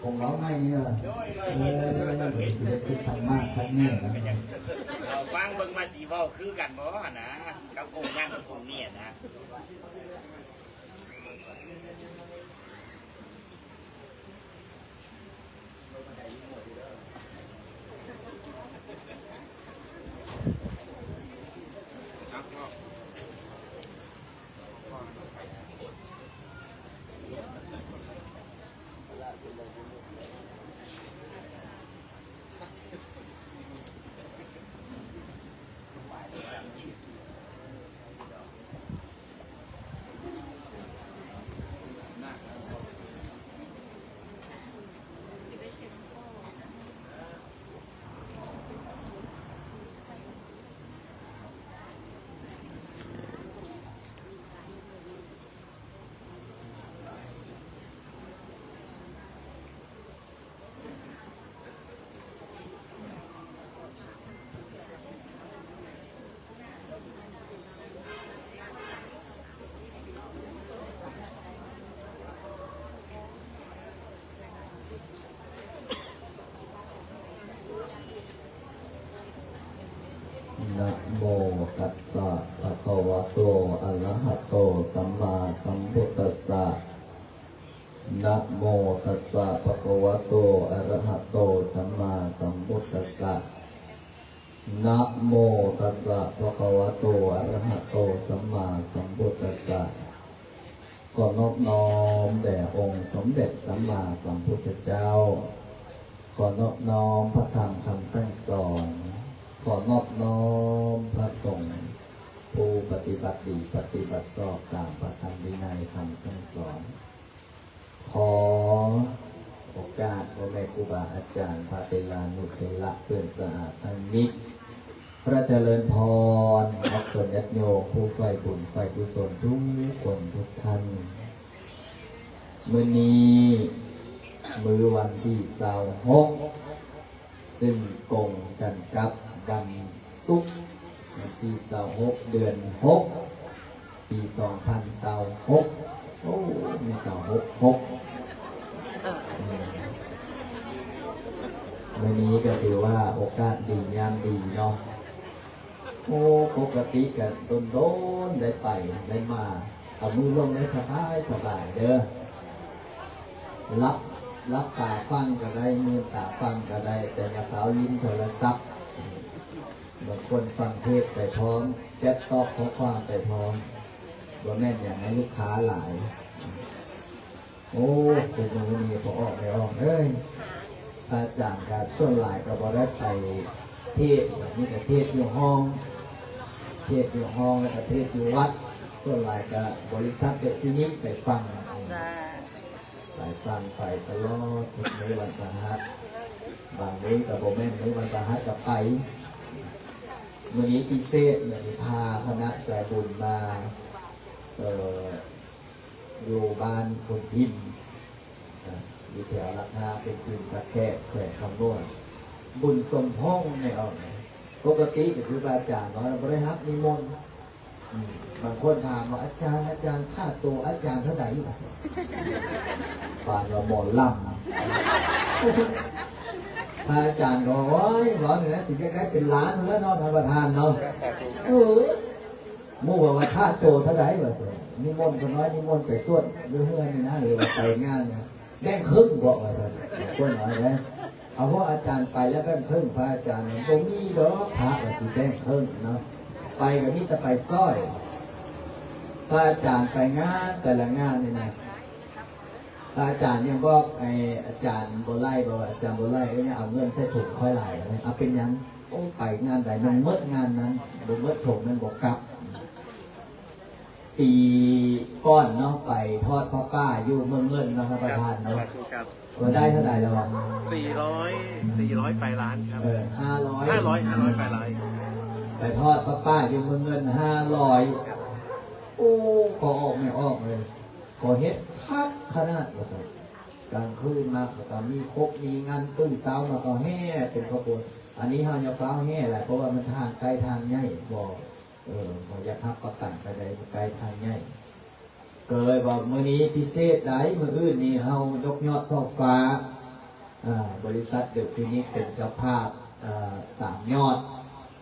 ອົງເຫຼົ່າໃໝ່ນີ້ຫວາ? ເອີ ເພິ່ນຊິໄດ້ເຮັດທຳມາຄັກແນ່ນະ. ເອົາຟັງເບິ່ງວ່າຊິເວົ້າຄືກັນບໍ່ນະ ກັບອົງນັ້ນອົງນີ້ນະ. ນະໂມຕັດສະ ພະຄະວະໂຕ ອະລະຫະໂຕ ສຳມາສຳພຸດທັດສະ ນະໂມຕັດສະ ພະຄະວະໂຕ ອະລະຫະໂຕ ສຳມາສຳພຸດທັດສະ ນະໂມຕັດສະ ພະຄະວະໂຕ ອະລະຫະໂຕ ສຳມາສຳພຸດທັດສະ ຂໍນອບນ້ອມແດ່ອົງສົມເດັດສຳມາສຳພຸດທະເຈົ້າ, ຂໍນອບນ້ອມພະທຳຄຳສັ່ງສອນ, ຂໍນອບນ້ອມພະສົງຜູ້ປະຕິບັດດີປະຕິບັດຊອບຕາມພະທຳວິໄນຄຳສັ່ງສອນ. ຂໍໂອກາດພໍ່ແມ່ຄູບາອາຈານ ພະເຖລານຸເຖລະເພື່ອນສະຫາຍທຳມິກ ພະເຈລິນພອນ ອອກຕົນຍາດໂຍມຜູ້ໃຝ່ບຸນໃຝ່ກຸສົນທຸກຄົນທຸກທ່ານ. ມື້ນີ້ມື້ວັນທີຊາວຫົກ ຊຶ່ງກົງກັນກັບວັນສຸກ ວັນທີຊາວຫົກ ເດືອນຫົກ ປີສອງພັນຊາວຫົກ ໂອ້ ມີແຕ່ຫົກຫົກ ເອີ ມື້ນີ້ກໍຖືວ່າໂອກາດດີຍາມດີເນາະ. ໂອ້ ປົກກະຕິກະດົນໆໄດ້ໄປໄດ້ມາ ເອົາມືລົງໄດ້ສະບາຍສະບາຍເດີ ຫຼັບ ຫຼັບຕາຟັງກະໄດ້ ມືນຕາຟັງກະໄດ້ ແຕ່ຢ່າຟ້າວຫຼິ້ນໂທລະສັບ. ບາງຄົນຟັງເທດໄປພ້ອມ ແຊັດຕອບຂໍ້ຄວາມໄປພ້ອມ ບໍ່ແມ່ນຫຍັງໃຫ້ລູກຄ້າຫຼາຍ. ໂອ້ ເປັນມື້ນີ້ພໍ່ອອກແມ່ອອກເອີຍ ພະອາຈານກະສ່ວນຫຼາຍກະບໍ່ໄດ້ໄປເທດ ມີແຕ່ເທດຢູ່ຫ້ອງ ເທດຢູ່ຫ້ອງ ແລ້ວກະເທດຢູ່ວັດ ສ່ວນຫຼາຍກະບໍລິສັດເດດຟີນິກໄປຟັງ ໄປຟັງໄປຕະຫຼອດທຸກມື້ວັນພະຫັດ ບາງມື້ກະບໍ່ແມ່ນມື້ວັນພະຫັດກະໄປ. ມື້ນີ້ພິເສດ ມື້ນີ້ພາຄະນະສາຍບຸນມາ ເອີ ຢູ່ບ້ານໂພນພິມ ຢູ່ແຖວຫຼັກຫ້າ ໂພນພິມ ທ່າແຂກ ແຂວງຄຳມ່ວນ ບຸນສົມພົງແມ່ອອກ. ປົກກະຕິກະຄືພະອາຈານວ່າບໍ່ໄດ້ຮັບນິມົນ ອືມ ບາງຄົນຖາມວ່າ ອາຈານ ອາຈານ ຄ່າໂຕອາຈານເທົ່າໃດ? ວ່າຊັ້ນ ປານວ່າໝໍລຳ ພະອາຈານກໍ ໂອ້ຍ ເວົ້ານີ້ແຫຼະ ຊິຢາກໄດ້ເປັນລ້ານພຸ້ນແຫຼະເນາະ ທ່ານປະທານເນາະ. ເອີ ໝູ່ວ່າ ວ່າຄ່າໂຕເທົ່າໃດ ວ່າຊັ້ນ ນິມົນຂ້ານ້ອຍ ນິມົນໄປສວດຢູ່ເຮືອນນີ້ນະ ຫຼືວ່າໄປງານນະ ແບ່ງເຄິ່ງເບາະ ວ່າຊັ້ນ ບາງຄົນວ່າໄດ ເອົາ ພວກອາຈານໄປແລ້ວແບ່ງເຄິ່ງ ພະອາຈານ ບໍ່ມີດອກພະວ່າຊິແບ່ງເຄິ່ງເນາະ ໄປກໍມີແຕ່ໄປຊ່ອຍ. ພະອາຈານໄປງານແຕ່ລະງານນີ້ນະ ພະອາຈານຍັງບອກໄອ້ອາຈານບໍ່ໄລ່ ບອກວ່າ ອາຈານບໍ່ໄລ່ ເອີຍ ຢ່າເອົາເງິນໃສ່ຖົງຂ້ອຍຫຼາຍ ເອົາເປັນຫຍັງ? ໂອ້ ໄປງານໃດມັນໝົດງານນັ້ນ ບໍ່ໝົດຖົງນັ້ນບໍ່ກັບ. ປີກ່ອນເນາະ ໄປທອດຜ້າປ່າຢູ່ເມືອງເງິນເນາະ ທ່ານປະທານເນາະ. ເອີ ໄດ້ເທົ່າໃດແລ້ວວະ? ສີ່ຮ້ອຍ ສີ່ຮ້ອຍປາຍລ້ານຄັບ. ເອີ ຫ້າຮ້ອຍ ຫ້າຮ້ອຍ ຫ້າຮ້ອຍປາຍລ້ານ. ໄປທອດຜ້າປ່າຢູ່ເມືອງເງິນ ຫ້າຮ້ອຍ. ໂອ້ ພໍອອກແມ່ອອກເລີຍ ຂໍເຮັດຄັກຂະໜາດວ່າຊັ້ນ. ກາງຄືນມາເຂົາກໍມີຄົບມີງັນ ຕື່ນເຊົ້າມາກໍແຫ່ເປັນຂະບວນ. ອັນນີ້ເຮົາຢ່າຟ້າວແຫ່ຫຼາຍ ເພາະວ່າມັນທາງໃກ້ທາງໃຫຍ່ ບໍ່ ເອີ ບໍ່ຢາກຮັບປະກັນປານໃດ ໃກ້ທາງໃຫຍ່. ກໍເລີຍວ່າມື້ນີ້ພິເສດໃດ ມື້ອື່ນນີ້ເຮົາຍົກຍອດຊອກຟ້າ ອາ ບໍລິສັດເດີຟີນິກເປັນເຈົ້າພາບ ອາ ສາມຍອດ.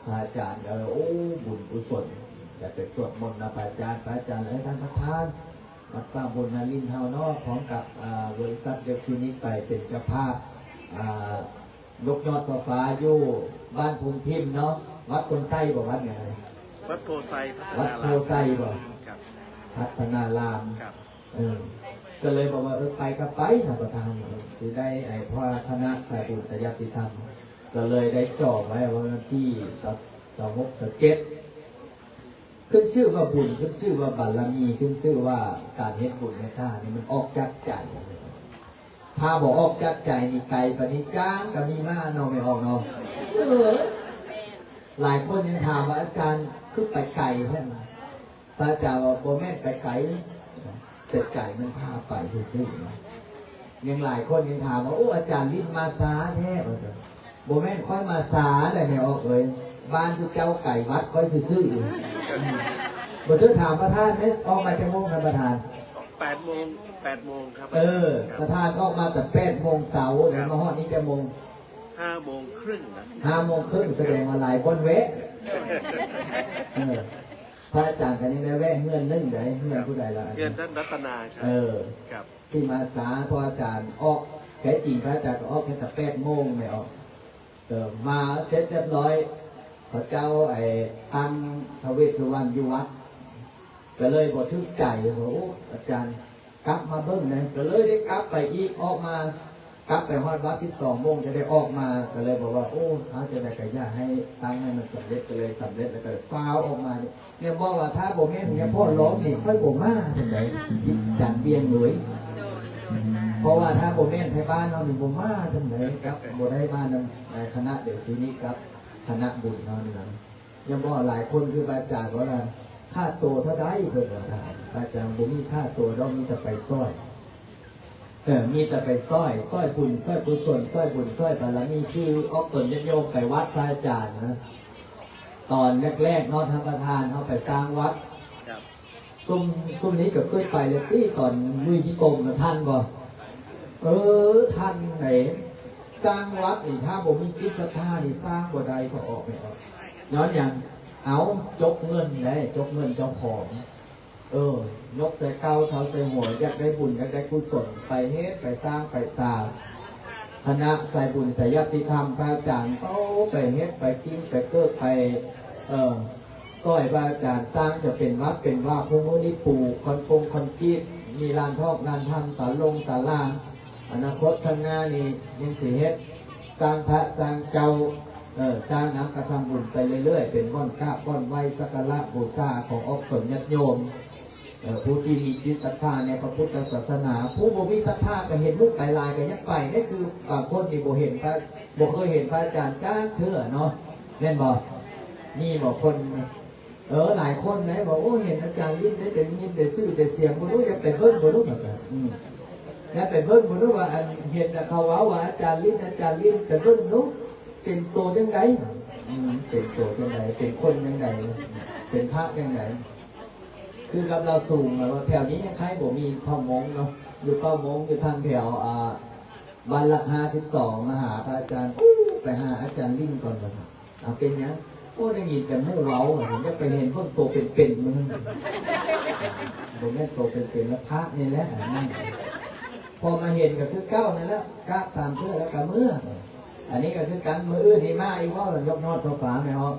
ພະອາຈານກໍເລີຍ ໂອ້ ບຸນກຸສົນ ຢາກໄປສວດມົນນຳພະອາຈານ. ພະອາຈານເອີຍ ທ່ານປະທານ ວັດປ່າບຸນນາລິນເຮົາເນາະ ພ້ອມກັບ ອາ ບໍລິສັດເດີຟີນິກໄປເປັນເຈົ້າພາບ ອາ ຍົກຍອດຊອກຟ້າຢູ່ບ້ານໂພນພິມເນາະ ວັດໂພນໄຊບໍ່ ວັດຫຍັງ? ວັດໂພໄຊ ວັດໂພໄຊບໍ່? ພັດທະນາລາມ ເອີ ກໍເລີຍບອກວ່າ ເອີ ໄປກໍໄປທ່ານປະທານ ຊິໄດ້ໄອ້ພະຄະນະສາຍບຸນສາຍຍາຕິທຳ ກໍເລີຍໄດ້ຈອງໄວ້ວ່າວັນທີຊາວຫົກ ຊາວເຈັດ ຂຶ້ນຊື່ວ່າບຸນ ຂຶ້ນຊື່ວ່າບາລະມີ ຂຶ້ນຊື່ວ່າການເຮັດບຸນເຮັດທານນີ້ມັນອອກຈາກໃຈ. ຖ້າບໍ່ອອກຈາກໃຈນີ້ ໄກປານນີ້ຈ້າງກໍມີມາເນາະ ແມ່ອອກເນາະ. ເອີ ຫຼາຍຄົນຍັງຖາມວ່າ ອາຈານຄືໄປໄກແທ້? ພະອາຈານວ່າ ບໍ່ແມ່ນໄປໄກ ແຕ່ໃຈມັນພາໄປຊື່ໆ. ຍັງຫຼາຍຄົນຍັງຖາມວ່າ ໂອ້ ອາຈານຫຼິ້ນມາຊ້າແທ້ ວ່າຊັ້ນ. ບໍ່ແມ່ນຂ້ອຍມາຊ້າໄດ໋ແມ່ອອກເອີຍ ບ້ານຊຸມເຈົ້າໄກວັດຂ້ອຍຊື່ໆ. ບໍ່ເຊີຖາມປະທານເດ້ ອອກມາຈັກໂມງທ່ານປະທານ? ແປດໂມງ ແປດໂມງຄັບ. ເອີ ປະທານອອກມາແຕ່ແປດໂມງເຊົ້າ ແລ້ວມາຮອດນີ້ຈັກໂມງ? ຫ້າໂມງເຄິ່ງນະ. ຫ້າໂມງເຄິ່ງ ສະແດງວ່າຫຼາຍບ່ອນແວະ. ເອີ ພະອາຈານກໍຍັງໄດ້ແວະເຮືອນໜຶ່ງໃດ ເຮືອນຜູ້ໃດລະ ເຮືອນທ່ານລັດຕະນາ ເອີ ທີ່ມາສາ ເພາະອາຈານອອກ ແທ້ຈິງພະອາຈານກໍອອກແຕ່ແປດໂມງແມ່ນອອກ ເອີ ມາເສັດຮຽບຮ້ອຍ ເຂົາເຈົ້າ ໄອ້ ຕັ້ງທ້າວເວດສຸວັນຢູ່ວັດ ກໍເລີຍບໍ່ຖືກໃຈ ວ່າ ໂອ້ ອາຈານ ກັບມາເບິ່ງແດ່ ກໍເລີຍໄດ້ກັບໄປອີກ ອອກມາ ກັບໄປຮອດວັດສິບສອງໂມງ ຈະໄດ້ອອກມາ ກໍເລີຍບອກວ່າ ໂອ້ ເອົາ ຈັ່ງໃດກໍຢ່າໃຫ້ຕັ້ງໃຫ້ມັນສຳເລັດ ກໍເລີຍສຳເລັດ ແລ້ວກໍຟ້າວອອກມາ ແນມບອກວ່າ ຖ້າບໍ່ແມ່ນຍາພໍ່ຮ້ອງນີ້ ຂ້ອຍບໍ່ມາຈັ່ງໃດ ທິດຈັນວຽງເອີຍ ເພາະວ່າຖ້າບໍ່ແມ່ນໄທບ້ານເຮົານີ້ ບໍ່ມາຈັ່ງໃດ ກັບບໍ່ໄດ້ມານຳ ໃນຄະນະເດຊີນີ້ ກັບຄະນະບຸນເຮົານີ້ນະ ຍັງບໍ່ຫຼາຍຄົນ ຄືພະອາຈານວ່າ ຄ່າໂຕເທົ່າໃດ ເພິ່ນວ່າ ພະອາຈານບໍ່ມີຄ່າໂຕດອກ ມີແຕ່ໄປຊ່ອຍ ເອີ ມີແຕ່ໄປຊ່ອຍ ຊ່ອຍບຸນ ຊ່ອຍກຸສົນ ຊ່ອຍບຸນ ຊ່ອຍບາລະມີ ຄືອອກຕົນຍາດໂຍມໄປວັດພະອາຈານນະ ຕອນແລກໆເນາະ ທ່ານປະທານ ເຮົາໄປສ້າງວັດ ຊຸມ ຊຸມນີ້ກໍເຄີຍໄປແລ້ວຕິ ຕອນລຸຍຂີ້ຕົມນະ ທັນບໍ່? ເອີ ທັນໃດ໋ ສ້າງວັດນີ້ ຖ້າບໍ່ມີຈິດສັດທານີ້ ສ້າງບໍ່ໄດ້ ພໍອອກໄປອອກ ຍ້ອນຫຍັງ? ເອົາ ຈົກເງິນໃດ໋ ຈົກເງິນເຈົ້າຂອງ ເອີ ຍົກໃສ່ເກົ້າ ເທົາໃສ່ຫົວ ຢາກໄດ້ບຸນ ຢາກໄດ້ກຸສົນ ໄປເຮັດ ໄປສ້າງ ໄປສາງ ຄະນະສາຍບຸນສາຍຍາດຕິທຳ ພະອາຈານ ເອົາ ໄປເຮັດ ໄປກິນ ໄປເກີກ ໄປ ເອີ ຊ່ອຍພະອາຈານສ້າງ ຈະເປັນວັດເປັນວາ ຄູ່ມື້ນີ້ປູຄອນໂກງຄອນກຣີດ ມີລານທອກລານທຳ ສາລົງສາລາ ອະນາຄົດຂ້າງໜ້ານີ້ຍັງຊິເຮັດ ສ້າງພະສ້າງເຈົ້າ ເອີ ສ້າງນຳກະທຳບຸນໄປເລື້ອຍໆ ເປັນບ່ອນກາບບ່ອນໄຫວ້ ສັກກາລະບູຊາຂອງອອກຕົນຍາດໂຍມ ເອີ ຜູ້ທີ່ມີຈິດສັດທາໃນພະພຸດທະສາສະໜາ ຜູ້ບໍ່ມີສັດທາກໍເຫັນລູກໄປຫຼາຍກໍຢາກໄປເດ້ ຄືບາງຄົນນີ້ບໍ່ເຫັນພະ ບໍ່ເຄີຍເຫັນພະອາຈານຈັກເທື່ອເນາະ ແມ່ນບໍ່? ມີບໍ່ຄົນ ເອີ ຫຼາຍຄົນເດ້ບອກ ໂອ້ ເຫັນອາຈານລິນໄດ້ແຕ່ຍິນແຕ່ຊື່ແຕ່ສຽງ ບໍ່ຮູ້ຢາກໄປເບິ່ງບໍ່ຮູ້ວ່າຊັ້ນ ອືມ ຢາກໄປເບິ່ງບໍ່ຮູ້ວ່າ ອັນ ເຫັນແຕ່ເຂົາເວົ້າວ່າອາຈານລິນ ອາຈານລິນ ໄປເບິ່ງດູ ເປັນໂຕຈັ່ງໃດ ອືມ ເປັນໂຕຈັ່ງໃດ ເປັນຄົນຈັ່ງໃດ ເປັນພະຈັ່ງໃດ ຄືກັບລາວສູງ ແລ້ວແຖວນີ້ຍັງໃຄ່ບໍ່ມີເຜົ່າມົ້ງເນາະ ຢູ່ເຜົ່າມົ້ງ ຢູ່ທາງແຖວ ອ່າ ບ້ານຫຼັກຫ້າສິບສອງ ມາຫາພະອາຈານ ອູ້ ໄປຫາອາຈານລິນກ່ອນວ່າຊັ້ນ ເອົາ ເປັນຫຍັງ? ໂອ້ ໄດ້ຍິນແຕ່ໝູ່ເວົ້າວ່າຊັ້ນ ຢາກໄປເຫັນເບິ່ງໂຕເປັນໆ ມື້ນັ້ນ ບໍ່ແມ່ນໂຕເປັນໆ ລະພະນີ້ແຫຼະ ອັນນັ້ນ ພໍມາເຫັນກໍຄືເກົ່ານັ້ນແຫຼະ ກາບສາມເທື່ອແລ້ວກໍເມືອ ອັນນີ້ກໍຄືກັນ ມື້ອື່ນນີ້ມາອີກບໍ່? ລະຍົກຍອດໂຊຟາແມ່ນບໍ່?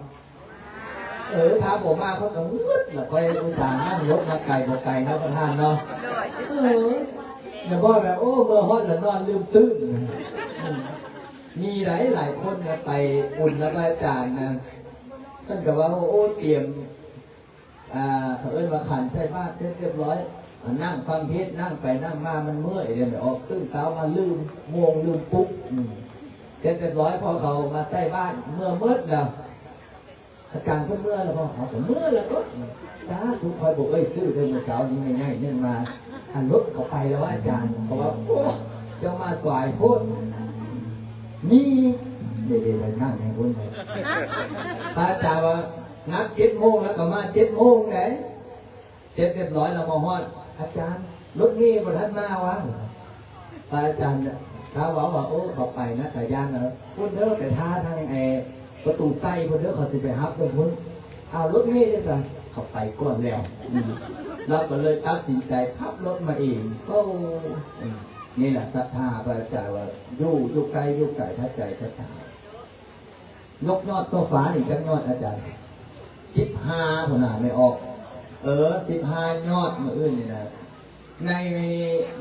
ເອີ ຖ້າບໍ່ມາຂ້ອຍກໍງຶດລະ ຂ້ອຍອຸດສ່ານັ່ງລົດມາໄກບໍ່ໄກເນາະ ປະທານເນາະ ໂດຍ ເອີ ຢ່າບອກແບບ ໂອ້ ເມືອຮອດລະນອນລືມຕື່ນ ອືມ ມີຫຼາຍໆຄົນນະ ໄປບຸນນຳພະອາຈານນະ ເພິ່ນກໍວ່າ ໂອ້ ຕຽມ ອ່າ ເຂົາເອີ້ນວ່າຂັນໃສ່ບາດເສັດຮຽບຮ້ອຍ ອ່າ ນັ່ງຟັງເທດ ນັ່ງໄປນັ່ງມາມັນເມື່ອຍເດ້ ອອກຕື່ນເຊົ້າມາລືມໂມງລືມປຸກ ອືມ ເສັດຮຽບຮ້ອຍ ພໍເຂົາມາໃສ່ບາດເມື່ອໝົດແລ້ວ ອາຈານເພິ່ນເມືອແລ້ວບໍ່? ເອົາ ກໍເມືອແລ້ວຕົວະ ສາທຸ ຂ້ອຍບໍ່ເອີ່ຍຊື່ເດີ ມື້ເຊົ້ານີ້ແມ່ໃຫຍ່ໜຶ່ງມາ ອັນລົດເຂົາໄປແລ້ວວະອາຈານ ເຂົາວ່າ ໂອ້ ເຈົ້າມາສາຍໂພດ ມີ ເດໆໆ ນັ່ງໃນພຸ້ນ ພະອາຈານວ່າ ນັດເຈັດໂມງ ແລ້ວກໍມາເຈັດໂມງໃດ ເສັດຮຽບຮ້ອຍແລ້ວມາຮອດ ອາຈານ ລົດເມບໍ່ທັນມາວະ ພະອາຈານ ຖ້າເວົ້າວ່າ ໂອ້ ເຂົາໄປນະ ກະຢ້ານເນາະ ພຸ້ນເດີ ໄປຖ້າທາງແອ ປະຕູໄຊພຸ້ນເດີ ເຂົາຊິໄປຮັບເດີພຸ້ນ ອ້າວ ລົດເມເດຊະ ເຂົາໄປກ່ອນແລ້ວ ອືມ ລາວກໍເລີຍຕັດສິນໃຈຂັບລົດມາເອງ ໂອ້ ອືມ ນີ້ແຫຼະສັດທາ ພະອາຈານວ່າ ຢູ່ ຢູ່ໃກ້ ຢູ່ໄກ ຖ້າໃຈສັດທາ ຍົກຍອດໂຊຟານີ້ຈັກຍອດອາຈານ? ສິບຫ້າພຸ້ນນະ ແມ່ອອກ ເອີ ສິບຫ້າຍອດ ມື້ອື່ນນີ້ນະ ໃນ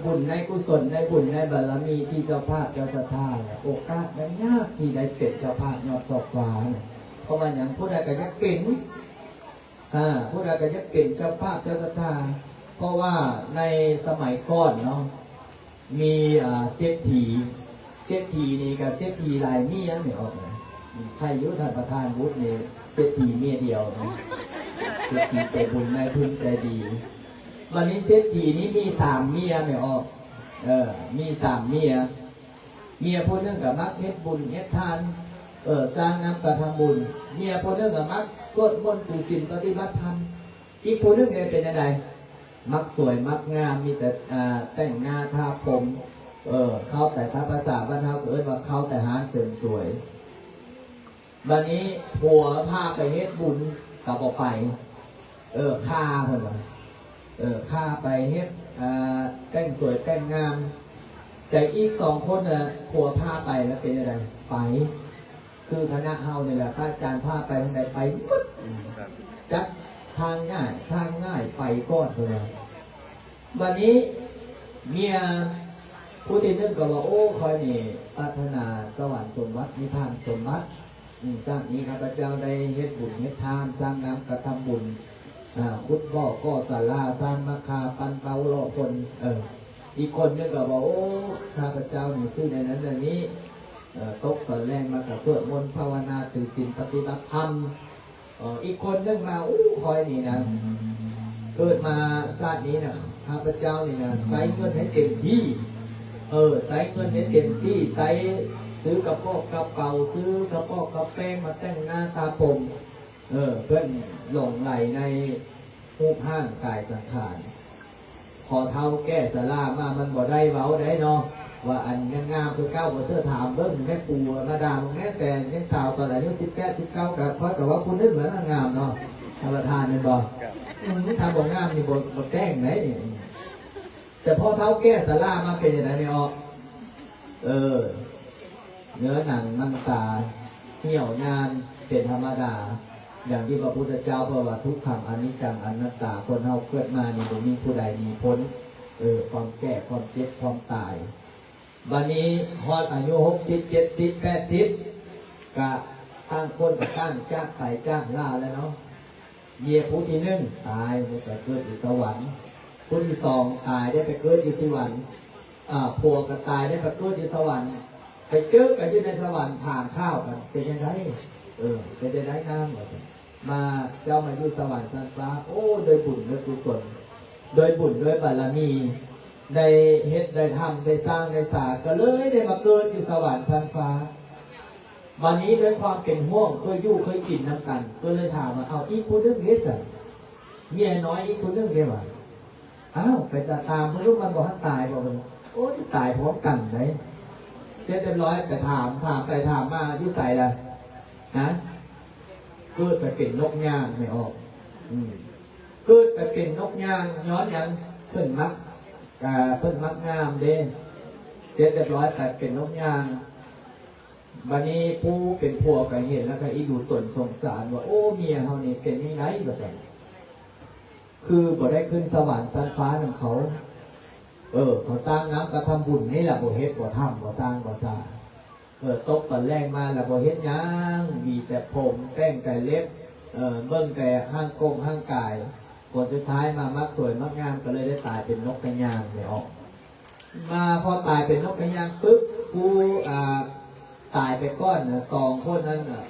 ບຸນໃນກຸສົນ ໃນບຸນໃນບາລະມີທີ່ເຈົ້າພາບເຈົ້າສັດທາ ໂອກາດນັ້ນຍາກທີ່ໄດ້ເປັນເຈົ້າພາບຍອດຊອບຟ້ານະ ເພາະວ່າຫຍັງ? ຜູ້ໃດກໍຢາກເປັນ ອາ ຜູ້ໃດກໍຢາກເປັນເຈົ້າພາບເຈົ້າສັດທາ ເພາະວ່າໃນສະໄໝກ່ອນເນາະ ມີ ອ່າ ເສດຖີ ເສດຖີນີ້ກໍເສດຖີຫຼາຍເມຍແມ່ນອອກນະ ໃຄຢູ່ທ່ານປະທານວຸດນີ້ ເສດຖີເມຍດຽວນະ ເສດຖີໃຈບຸນນາຍທຶນໃຈດີ ບັດນີ້ເສດຖີນີ້ມີສາມເມຍແມ່ນອອກ ເອີ ມີສາມເມຍ ເມຍຜູ້ໜຶ່ງກໍມັກເຮັດບຸນເຮັດທານ ເອີ ສ້າງນ້ຳກະທຳບຸນ ເມຍຜູ້ໜຶ່ງກໍມັກສວດມົນຖືສິນປະຕິບັດທຳ ອີກຜູ້ໜຶ່ງເດເປັນຈັ່ງໃດ? ມັກສວຍມັກງາມ ມີແຕ່ ອ່າ ແຕ່ງໜ້າທາຜົມ ເອີ ເຂົ້າແຕ່ ຖ້າພາສາບ້ານເຮົາກໍເອີ້ນວ່າເຂົ້າແຕ່ຮ້ານເສີມສວຍ ບັດນີ້ຜົວພາໄປເຮັດບຸນກໍບໍ່ໄປ ເອີ ຄາເພິ່ນວ່າ ເອີ ຄາໄປເຮັດ ອ່າ ແຕ່ງສວຍແຕ່ງງາມ ແຕ່ອີກສອງຄົນນະ ຜົວພາໄປແລ້ວເປັນຈັ່ງໃດ? ໄປ ຄືຄະນະເຮົານີ້ແຫຼະ ພະອາຈານພາໄປທາງໃດໄປໝົດ ຈັກທາງຍ້າຍທາງງ່າຍໄປກ່ອນເພິ່ນວ່າ. ບັດນີ້ເມຍຜູ້ທີໜຶ່ງກໍວ່າ ໂອ້ ຂ້ອຍນີ້ປາດຖະໜາສະຫວັນສົມບັດ ນິບພານສົມບັດ ອືມ ຊາດນີ້ຂ້າພະເຈົ້າໄດ້ເຮັດບຸນເຮັດທານ ສ້າງນ້ຳກະທຳບຸນ ອາ ຂຸດບໍ່ກໍ່ສາລາ ສ້າງຫຼັງຄາ ປັ້ນເຕົາຫຼໍ່ຄົນ ເອີ ອີກຄົນໜຶ່ງກໍວ່າ ໂອ້ ຂ້າພະເຈົ້ານີ້ຊື້ແນວນັ້ນແນວນີ້ ເອີ ຕົກຕອນແລງມາກໍສວດມົນພາວະນາ ຖືສິນປະຕິບັດທຳ ເອີ ອີກຄົນໜຶ່ງມາ ໂອ້ ຂ້ອຍນີ້ນະ ເກີດມາຊາດນີ້ນະ ຂ້າພະເຈົ້ານີ້ນະ ໃຊ້ເງິນໃຫ້ເຕັມທີ່ ເອີ ໃຊ້ເງິນໃຫ້ເຕັມທີ່ ໃຊ້ຊື້ກະປ໋ອກກະເປົາ ຊື້ກະປ໋ອກກະແປ້ງມາແຕ່ງໜ້າທາຜົມ ເອີ ເພິ່ນຫຼົງໄຫຼໃນຮູບຮ່າງກາຍສັງຂານ ພໍເຖົ້າແກ່ຊະລາມາ ມັນບໍ່ໄດ້ເວົ້າໄດ້ເນາະ ວ່າອັນຍັງງາມຄືເກົ່າ ບໍ່ເຊື່ອຖາມເບິ່ງແມ່ປູມາດາມແມ້ ແຕ່ຍັງສາວຕອນອາຍຸສິບແປດ ສິບເກົ້າ ກໍຂ້ອຍກໍວ່າຜູ້ໜຶ່ງແລ້ວນະງາມເນາະ ທ່ານປະທານແມ່ນບໍ່? ອືມ ຖ້າບໍ່ງາມນີ້ບໍ່ ບໍ່ແຕ່ງໄດ໋ ແຕ່ພໍເຖົ້າແກ່ຊະລາມາເປັນຈັ່ງໃດແມ່ອອກ? ເອີ ເນື້ອໜັງມັງສາຫ່ຽວຍານເປັນທຳມະດາ ຢ່າງທີ່ພະພຸດທະເຈົ້າເພິ່ນວ່າ ທຸກຂັງອະນິດຈັງອະນັດຕາ ຄົນເຮົາເກີດມານີ້ບໍ່ມີຜູ້ໃດມີພົ້ນ ເອີ ຄວາມແກ່ ຄວາມເຈັບ ຄວາມຕາຍ ບັດນີ້ຮອດອາຍຸຫົກສິບ ເຈັດສິບ ແປດສິບ ກະຕ່າງຄົນກະຕ່າງຈາກໄປຈາກລາແລ້ວເນາະ ເມຍຜູ້ທີໜຶ່ງຕາຍ ໄດ້ໄປເກີດຢູ່ສະຫວັນ ຜູ້ທີສອງຕາຍ ໄດ້ໄປເກີດຢູ່ສະຫວັນ ອາ ຜົວກໍຕາຍ ໄດ້ໄປເກີດຢູ່ສະຫວັນ ໄປເຈີກັນຢູ່ໃນສະຫວັນ ຖາມຂ່າວກັນ ເປັນຈັ່ງໃດ? ເອີ ເປັນຈັ່ງໃດນາງ? ວ່າຊັ້ນ ມາ ເຈົ້າມາຢູ່ສະຫວັນຊັ້ນຟ້າ ໂອ້ ດ້ວຍບຸນດ້ວຍກຸສົນ ດ້ວຍບຸນດ້ວຍບາລະມີ ໄດ້ເຮັດໄດ້ທຳ ໄດ້ສ້າງໄດ້ສາ ກໍເລີຍໄດ້ມາເກີດຢູ່ສະຫວັນຊັ້ນຟ້າ. ບັດນີ້ດ້ວຍຄວາມເປັນຫ່ວງ ເຄີຍຢູ່ເຄີຍກິນນຳກັນ ກໍເລີຍຖາມວ່າ ເອົາ ອີກຜູ້ໜຶ່ງເດຊັ້ນ? ເມຍນ້ອຍອີກຜູ້ໜຶ່ງເດຫວາ? ອ້າວ ໄປຕາມເບິ່ງດູ ມັນບໍ່ທັນຕາຍບໍ່? ເພິ່ນ ໂອ້ຍ ຕາຍພ້ອມກັນເດ້. ເສັດຮຽບຮ້ອຍ ໄປຖາມ ຖາມໄປຖາມມາ ຢູ່ໃສລະ? ຮະ? ເກີດໄປເປັນນົກຍາງ ແມ່ອອກ. ອືມ ເກີດໄປເປັນນົກຍາງ ຍ້ອນຫຍັງ? ເພິ່ນມັກ ກະ ເພິ່ນມັກງາມເດ້. ເສັດຮຽບຮ້ອຍ ໄປເປັນນົກຍາງ. ບັດນີ້ຜູ້ເປັນຜົວກໍເຫັນແລ້ວກໍອີດູຕົນສົງສານວ່າ ໂອ້ ເມຍເຮົານີ້ເປັນຈັ່ງໃດວ່າຊັ້ນ ຄືບໍ່ໄດ້ຂຶ້ນສະຫວັນຊັ້ນຟ້ານຳເຂົາ. ເອີ ເຂົາສ້າງນ້ຳກະທຳບຸນນີ້ລະ ບໍ່ເຮັດບໍ່ທຳ ບໍ່ສ້າງບໍ່ສາ. ເອີ ຕົກຕອນແລງມາລະບໍ່ເຮັດຫຍັງ ມີແຕ່ຜົມ ແຕ່ງແຕ່ເລັບ ເອີ ເບິ່ງແຕ່ຮ່າງກົງຮ່າງກາຍ. ຜົນສຸດທ້າຍມາມັກສວຍມັກງາມ ກໍເລີຍໄດ້ຕາຍເປັນນົກກະຍາງ ແມ່ອອກ. ມາພໍຕາຍເປັນນົກກະຍາງປຶບ ຜູ້ ອ່າ ຕາຍໄປກ່ອນນະ ສອງຄົນນັ້ນນະ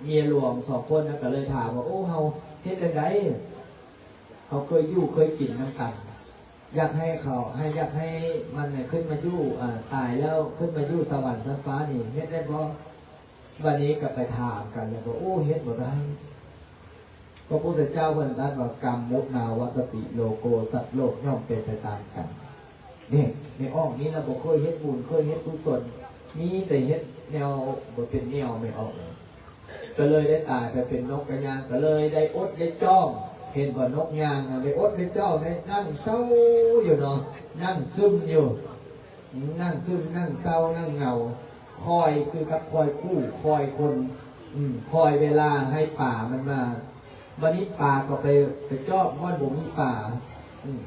ເມຍຫຼວງສອງຄົນນັ້ນກໍເລີຍຖາມວ່າ ໂອ້ ເຮົາເຮັດຈັ່ງໃດ? ເຮົາເຄີຍຢູ່ເຄີຍກິນນຳກັນ ຢາກໃຫ້ເຂົາ ໃຫ້ ຢາກໃຫ້ມັນນະຂຶ້ນມາຢູ່ ອ່າ ຕາຍແລ້ວຂຶ້ນມາຢູ່ສະຫວັນຊັ້ນຟ້ານີ້ ເຮັດໄດ້ບໍ່? ບັດນີ້ກໍໄປຖາມກັນ ແລ້ວກໍ ໂອ້ ເຮັດບໍ່ໄດ້. ພະພຸດທະເຈົ້າເພິ່ນຕັດວ່າ ກຳມຸນາວັດຕະປິໂລໂກ ສັດໂລກຍ່ອມເປັນໄປຕາມກຳ. ນີ້ ແມ່ອອກນີ້ລະບໍ່ເຄີຍເຮັດບຸນ ເຄີຍເຮັດກຸສົນ ມີແຕ່ເຮັດແນວບໍ່ເປັນແນວ ແມ່ອອກ ກໍເລີຍໄດ້ຕາຍໄປເປັນນົກກະຍາງ ກໍເລີຍໄດ້ອົດໄດ້ຈ້ອງ. ເຫັນບໍ່ ນົກຍາງນະ ໄດ້ອົດໄດ້ຈ້ອງ ໄດ້ນັ່ງເສົ້າຢູ່ເນາະ ນັ່ງຊຶມຢູ່. ອືມ ນັ່ງຊຶມ ນັ່ງເສົ້າ ນັ່ງເຫງົາ ຄອຍຄືກັບຄອຍຄູ່ ຄອຍຄົນ ອືມ ຄອຍເວລາໃຫ້ປາມັນມາ. ບັດນີ້ປາກໍໄປ ໄປຈອບບ່ອນບໍ່ມີປາ ອືມ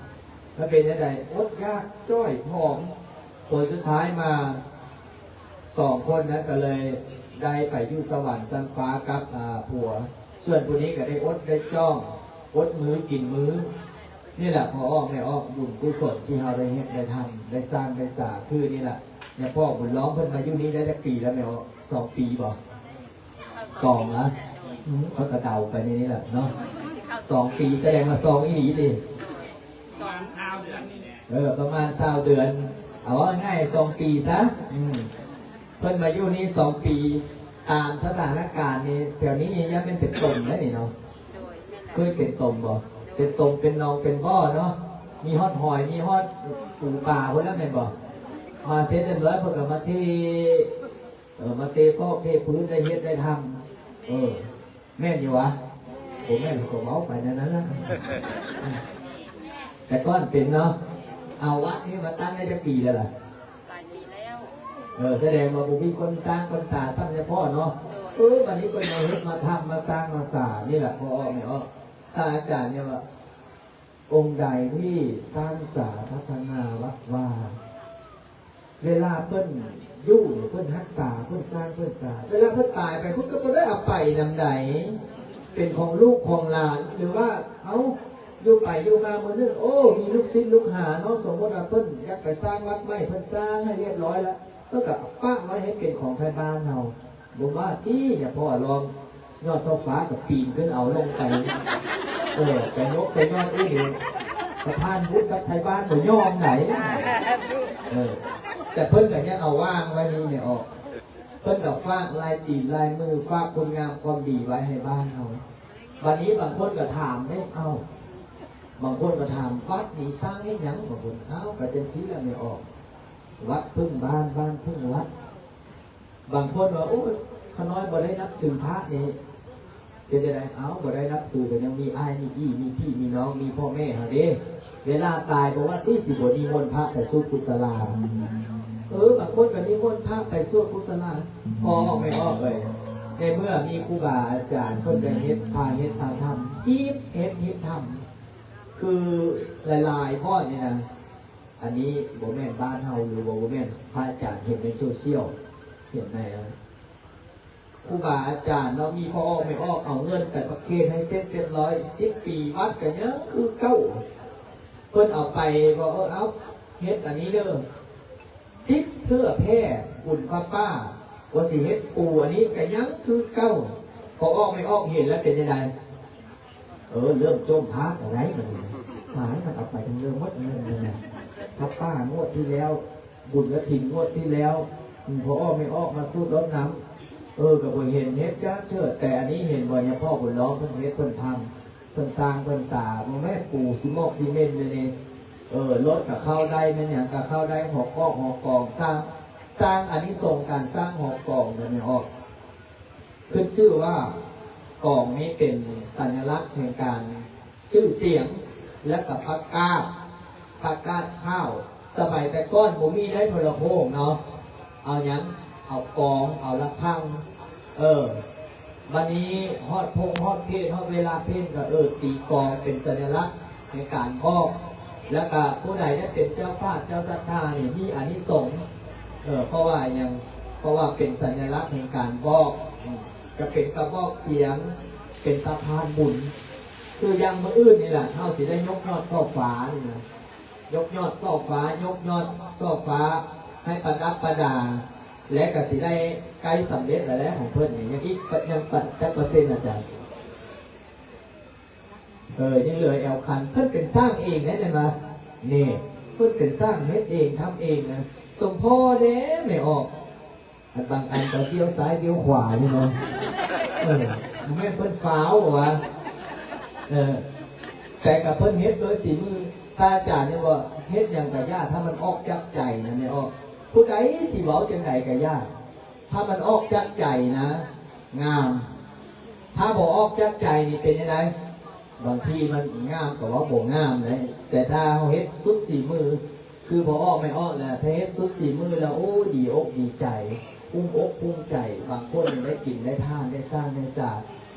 ແລ້ວເປັນຈັ່ງໃດ? ອົດຢາກຈ້ອຍຜອມ. ຜົນສຸດທ້າຍມາ ສອງຄົນນັ້ນກໍເລີຍໄດ້ໄປຢູ່ສະຫວັນຊັ້ນຟ້າກັບ ອ່າ ຜົວ. ສ່ວນຜູ້ນີ້ກໍໄດ້ອົດໄດ້ຈ້ອງ ອົດມື້ກິນມື້. ນີ້ແຫຼະ ພໍ່ອອກແມ່ອອກ ບຸນກຸສົນທີ່ເຮົາໄດ້ເຮັດໄດ້ທຳ ໄດ້ສ້າງໄດ້ສາ ຄືນີ້ແຫຼະ. ຍາພໍ່ບຸນລ້ອມເພິ່ນມາຢູ່ນີ້ໄດ້ຈັກປີແລ້ວແມ່ອອກ? ສອງປີບໍ່? ສອງລະ? ອືມ ຂ້ອຍກໍເດົາໄປໃນນີ້ແຫຼະເນາະ ສອງປີ ສະແດງວ່າສອງອີ່ຫຼີຕິ? ປະມານຊາວເດືອນນີ້ແຫຼະ ເອີ ປະມານຊາວເດືອນ ເອົາເວົ້າງ່າຍໆ ສອງປີຊະ. ອືມ ເພິ່ນມາຢູ່ນີ້ສອງປີ ຕາມສະຖານະການນີ້ ແຖວນີ້ຍັງເປັນ ເປັນຕົມໄດ໋ນີ້ເນາະ. ໂດຍ ແມ່ນແຫຼະ ເຄີຍເປັນຕົມບໍ່? ເປັນຕົມ ເປັນໜອງ ເປັນບໍ່ເນາະ ມີຮອດຫອຍ ມີຮອດປູປາພຸ້ນແລ້ວແມ່ນບໍ່? ມາເສັດຮຽບຮ້ອຍ ເພິ່ນກໍມາເທ ເອີ ມາເທຄອກເທພື້ນ ໄດ້ເຮັດໄດ້ທຳ. ເອີ ແມ່ນຢູ່ຫວາ? ບໍ່ແມ່ນ ຂ້ອຍກໍເວົ້າໄປແນວນັ້ນລະ. ແຕ່ກ່ອນເປັນເນາະ. ເອົາ ວັດນີ້ມາຕັ້ງໄດ້ຈັກປີແລ້ວລະ? ຫຼາຍປີແລ້ວ. ເອີ ສະແດງວ່າບໍ່ມີຄົນສ້າງຄົນສາຊ້ຳສະເພາະເນາະ. ໂດຍ. ເອີ ບັດນີ້ເພິ່ນມາເຮັດມາທຳມາສ້າງມາສານີ້ລະ ພໍ່ອອກແມ່ອອກ. ຖ້າອາຈານເນາະ ອົງໃດທີ່ສ້າງສາພັດທະນາວັດວາ ເວລາເພິ່ນຢູ່ນີ້ ເພິ່ນຮັກສາ ເພິ່ນສ້າງ ເພິ່ນສາ ເວລາເພິ່ນຕາຍໄປ ເພິ່ນກໍບໍ່ໄດ້ເອົາໄປນຳໃດ ເປັນຂອງລູກຂອງຫຼານ ຫຼືວ່າ ເອົ້າ ຢູ່ໄປຢູ່ມາມື້ໜຶ່ງ ໂອ້ ມີລູກສິດລູກຫາເນາະ ສົມມຸດວ່າເພິ່ນຢາກໄປສ້າງວັດໃໝ່ ເພິ່ນສ້າງໃຫ້ຮຽບຮ້ອຍແລ້ວ ເພິ່ນກໍປະໄວ້ໃຫ້ເປັນຂອງໄທບ້ານເຮົາ. ບໍ່ວ່າຕິ ຍາພໍ່ລອງ ຍອດຊອກຟ້າກໍປີນຂຶ້ນເອົາລົງໄປ ເອີ ໄປຍົກໃສ່ຍອດອື່ນນີ້ ປະທານບຸດກັບໄທບ້ານບໍ່ຍອມໃດ. ເອີ ແຕ່ເພິ່ນກໍຍັງເອົາວາງໄວ້ນີ້ແມ່ອອກ ເພິ່ນກໍຝາກລາຍຕີນລາຍມື ຝາກຄຸນງາມຄວາມດີໄວ້ໃຫ້ບ້ານເຮົາ. ບັດນີ້ບາງຄົນກໍຖາມເດ້ ເອົ້າ ບາງຄົນກໍຖາມ ວັດນີ້ສ້າງເຮັດຫຍັງ? ບາງຄົນ ເອົ້າ ກໍຈັ່ງຊີ້ແຫຼະແມ່ອອກ ວັດເພິ່ງບ້ານ ບ້ານເພິ່ງວັດ. ບາງຄົນວ່າ ໂອ້ຍ ຂ້ານ້ອຍບໍ່ໄດ້ນັບຖືພະນີ້ ເປັນຈັ່ງໃດ? ເອົ້າ ບໍ່ໄດ້ນັບຖືກໍຍັງມີອ້າຍ ມີພີ່ ມີພີ່ ມີນ້ອງ ມີພໍ່ແມ່ເຮົາເດ້ ເວລາຕາຍບໍ່ວ່າຕິ ຊິບໍ່ນິມົນພະໄປສູດກຸສະລາ. ເອີ ບາງຄົນກໍນິມົນພະໄປສູດກຸສະລາ. ພໍ່ອອກແມ່ອອກເອີຍ ໃນເມື່ອມີຄູບາອາຈານເພິ່ນໄດ້ເຮັດ ພາເຮັດ ພາທຳ ຮີບເຮັດ ຮີບທຳ ຄືຫຼາຍໆບ່ອນນີ້ນະ ອັນນີ້ບໍ່ແມ່ນບ້ານເຮົາ ຫຼືວ່າບໍ່ແມ່ນ ພະອາຈານເຫັນໃນໂຊຊຽວ ເຫັນໃນ ຄູບາອາຈານເນາະ ມີພໍ່ອອກແມ່ອອກ ເອົາເງິນໄປປະເຄນໃຫ້ເສັດຮຽບຮ້ອຍ ສິບປີ ວັດກໍຍັງຄືເກົ່າ. ເພິ່ນເອົາໄປວ່າ ເອີ ເອົາ ເຮັດອັນນີ້ເດີ ສິບເທື່ອແຜ່ບຸນຜ້າປ່າ ວ່າຊິເຮັດປູອັນນີ້ກໍຍັງຄືເກົ່າ. ພໍ່ອອກແມ່ອອກເຫັນແລ້ວເປັນຈັ່ງໃດ? ເອີ ເລີ່ມຈົ່ມພະກໍໄດ້ບັດນີ້ ຫາຍມັນເອົາໄປທັງເລື່ອງໝົດເງິນນັ້ນນະ ຜ້າປ່າງວດທີ່ແລ້ວ ບຸນກະຖິນງວດທີ່ແລ້ວ ພໍ່ອອກແມ່ອອກມາສູດລົດນຳ ເອີ ກໍບໍ່ເຫັນເຮັດຈັກເທື່ອ. ແຕ່ອັນນີ້ເຫັນບໍ່ ຍາພໍ່ບຸນລ້ອມເພິ່ນເຮັດເພິ່ນທຳ ເພິ່ນສ້າງເພິ່ນສາ ບໍ່ແມ່ນປູຊີມອກຊີເມັນເດນີ້ ເອີ ລົດກໍເຂົ້າໄດ້ ແມ່ນຫຍັງກໍເຂົ້າໄດ້ ຫໍກອກຫໍກອງ ສ້າງ ສ້າງອານິສົງການສ້າງຫໍກອງນັ້ນແມ່ອອກ ຂຶ້ນຊື່ວ່າກອງນີ້ເປັນສັນຍະລັກແຫ່ງການຊື່ສຽງ ແລະກໍປະກາດ ປະກາດຂ່າວ. ສະໄໝແຕ່ກ່ອນບໍ່ມີໄດ້ໂທລະໂພງເນາະ ເອົາຫຍັງ ເອົາກອງ ເອົາລະຄັງ ເອີ ບັດນີ້ຮອດພົງຮອດເພດ ຮອດເວລາເພນກໍ ເອີ ຕີກອງເປັນສັນຍະລັກໃນການບອກ ແລ້ວກໍຜູ້ໃດໄດ້ເປັນເຈົ້າພາບເຈົ້າສັດທານີ້ມີອານິສົງ ເອີ ເພາະວ່າຫຍັງ ເພາະວ່າເປັນສັນຍະລັກແຫ່ງການບອກ ອືມ ກໍເປັນກະບອກສຽງ ເປັນສະພານບຸນ ຄືຢ່າງມື້ອື່ນນີ້ລະ ເຮົາຊິໄດ້ຍົກຍອດຊໍ່ຟ້ານີ້ນະ ຍົກຍອດຊໍ່ຟ້າ ຍົກຍອດຊໍ່ຟ້າໃຫ້ປະດັບປະດາ ແລະກໍຊິໄດ້ໃກ້ສຳເລັດແລ້ວແຫຼະຂອງເພິ່ນນີ້ ຍັງອີກ ຍັງປະ ຈັກເປີເຊັນອາຈານ? ເອີ ຍັງເຫຼືອແອວຄັນ ເພິ່ນເປັນຊ່າງເອງໄດ໋ແມ່ນບໍ່? ນີ້ ເພິ່ນເປັນຊ່າງເຮັດເອງທຳເອງນະ ສົມພໍແດ່ແມ່ອອກ ອັນບາງອັນກໍບ້ຽວຊ້າຍບ້ຽວຂວາຢູ່ເນາະ ເອີ ບໍ່ແມ່ນເພິ່ນຟ້າວຫວາ ເອີ ແຕ່ກໍເພິ່ນເຮັດໂດຍສີມື ພະອາຈານຍັງວ່າ ເຮັດຫຍັງກໍຢ່າ ຖ້າມັນອອກຈາກໃຈນະແມ່ອອກ ຜູ້ໃດຊິເວົ້າຈັ່ງໃດກໍຢ່າ ຖ້າມັນອອກຈາກໃຈນະ ງາມ ຖ້າບໍ່ອອກຈາກໃຈນີ້ເປັນຈັ່ງໃດ? ບາງທີມັນງາມກໍເວົ້າບໍ່ງາມເດ້ ແຕ່ຖ້າເຮົາເຮັດສຸດສີມື ຄືພໍອອກແມ່ອອກແລ້ວ ຖ້າເຮັດສຸດສີມືແລ້ວ ໂອ້ ດີອົກດີໃຈ ພູມອົກພູມໃຈ ບາງຄົນໄດ້ກິນໄດ້ທານ ໄດ້ສ້າງໄດ້ສາ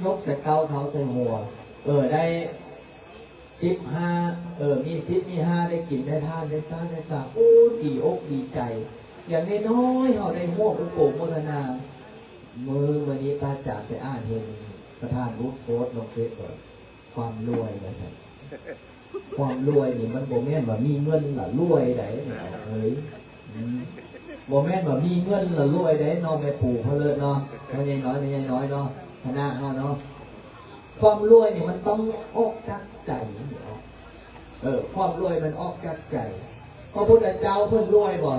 ຍົກໃສ່ເກົ້າເທົ້າໃສ່ຫົວ ເອີ ໄດ້ ສິບຫ້າ ເອີ ມີສິບມີຫ້າ ໄດ້ກິນໄດ້ທານ ໄດ້ສ້າງໄດ້ສາ ໂອ້ ດີອົກດີໃຈ ຢ່າງນ້ອຍໆເຮົາໄດ້ຮ່ວມອະນຸໂມທະນາ. ມື້ ມື້ນີ້ພະອາຈານໄປອ່ານເຫັນປະທານຮູບໂພສລົງເຟສວ່າ ຄວາມລວຍວ່າຊັ້ນ ຄວາມລວຍນີ້ມັນບໍ່ແມ່ນວ່າມີເງິນລະລວຍໃດ໋ ເອີຍ. ອືມ ບໍ່ແມ່ນວ່າມີເງິນລະລວຍເດ້ເນາະ ແມ່ປູ່ເພິ່ນເລີດເນາະ ພໍ່ໃຫຍ່ນ້ອຍ ແມ່ໃຫຍ່ນ້ອຍເນາະ ຄະນະເຮົາເນາະ ຄວາມລວຍນີ້ມັນຕ້ອງອອກຈາກໃຈເນາະ ເອີ ຄວາມລວຍມັນອອກຈາກໃຈ. ພະພຸດທະເຈົ້າເພິ່ນລວຍບໍ່?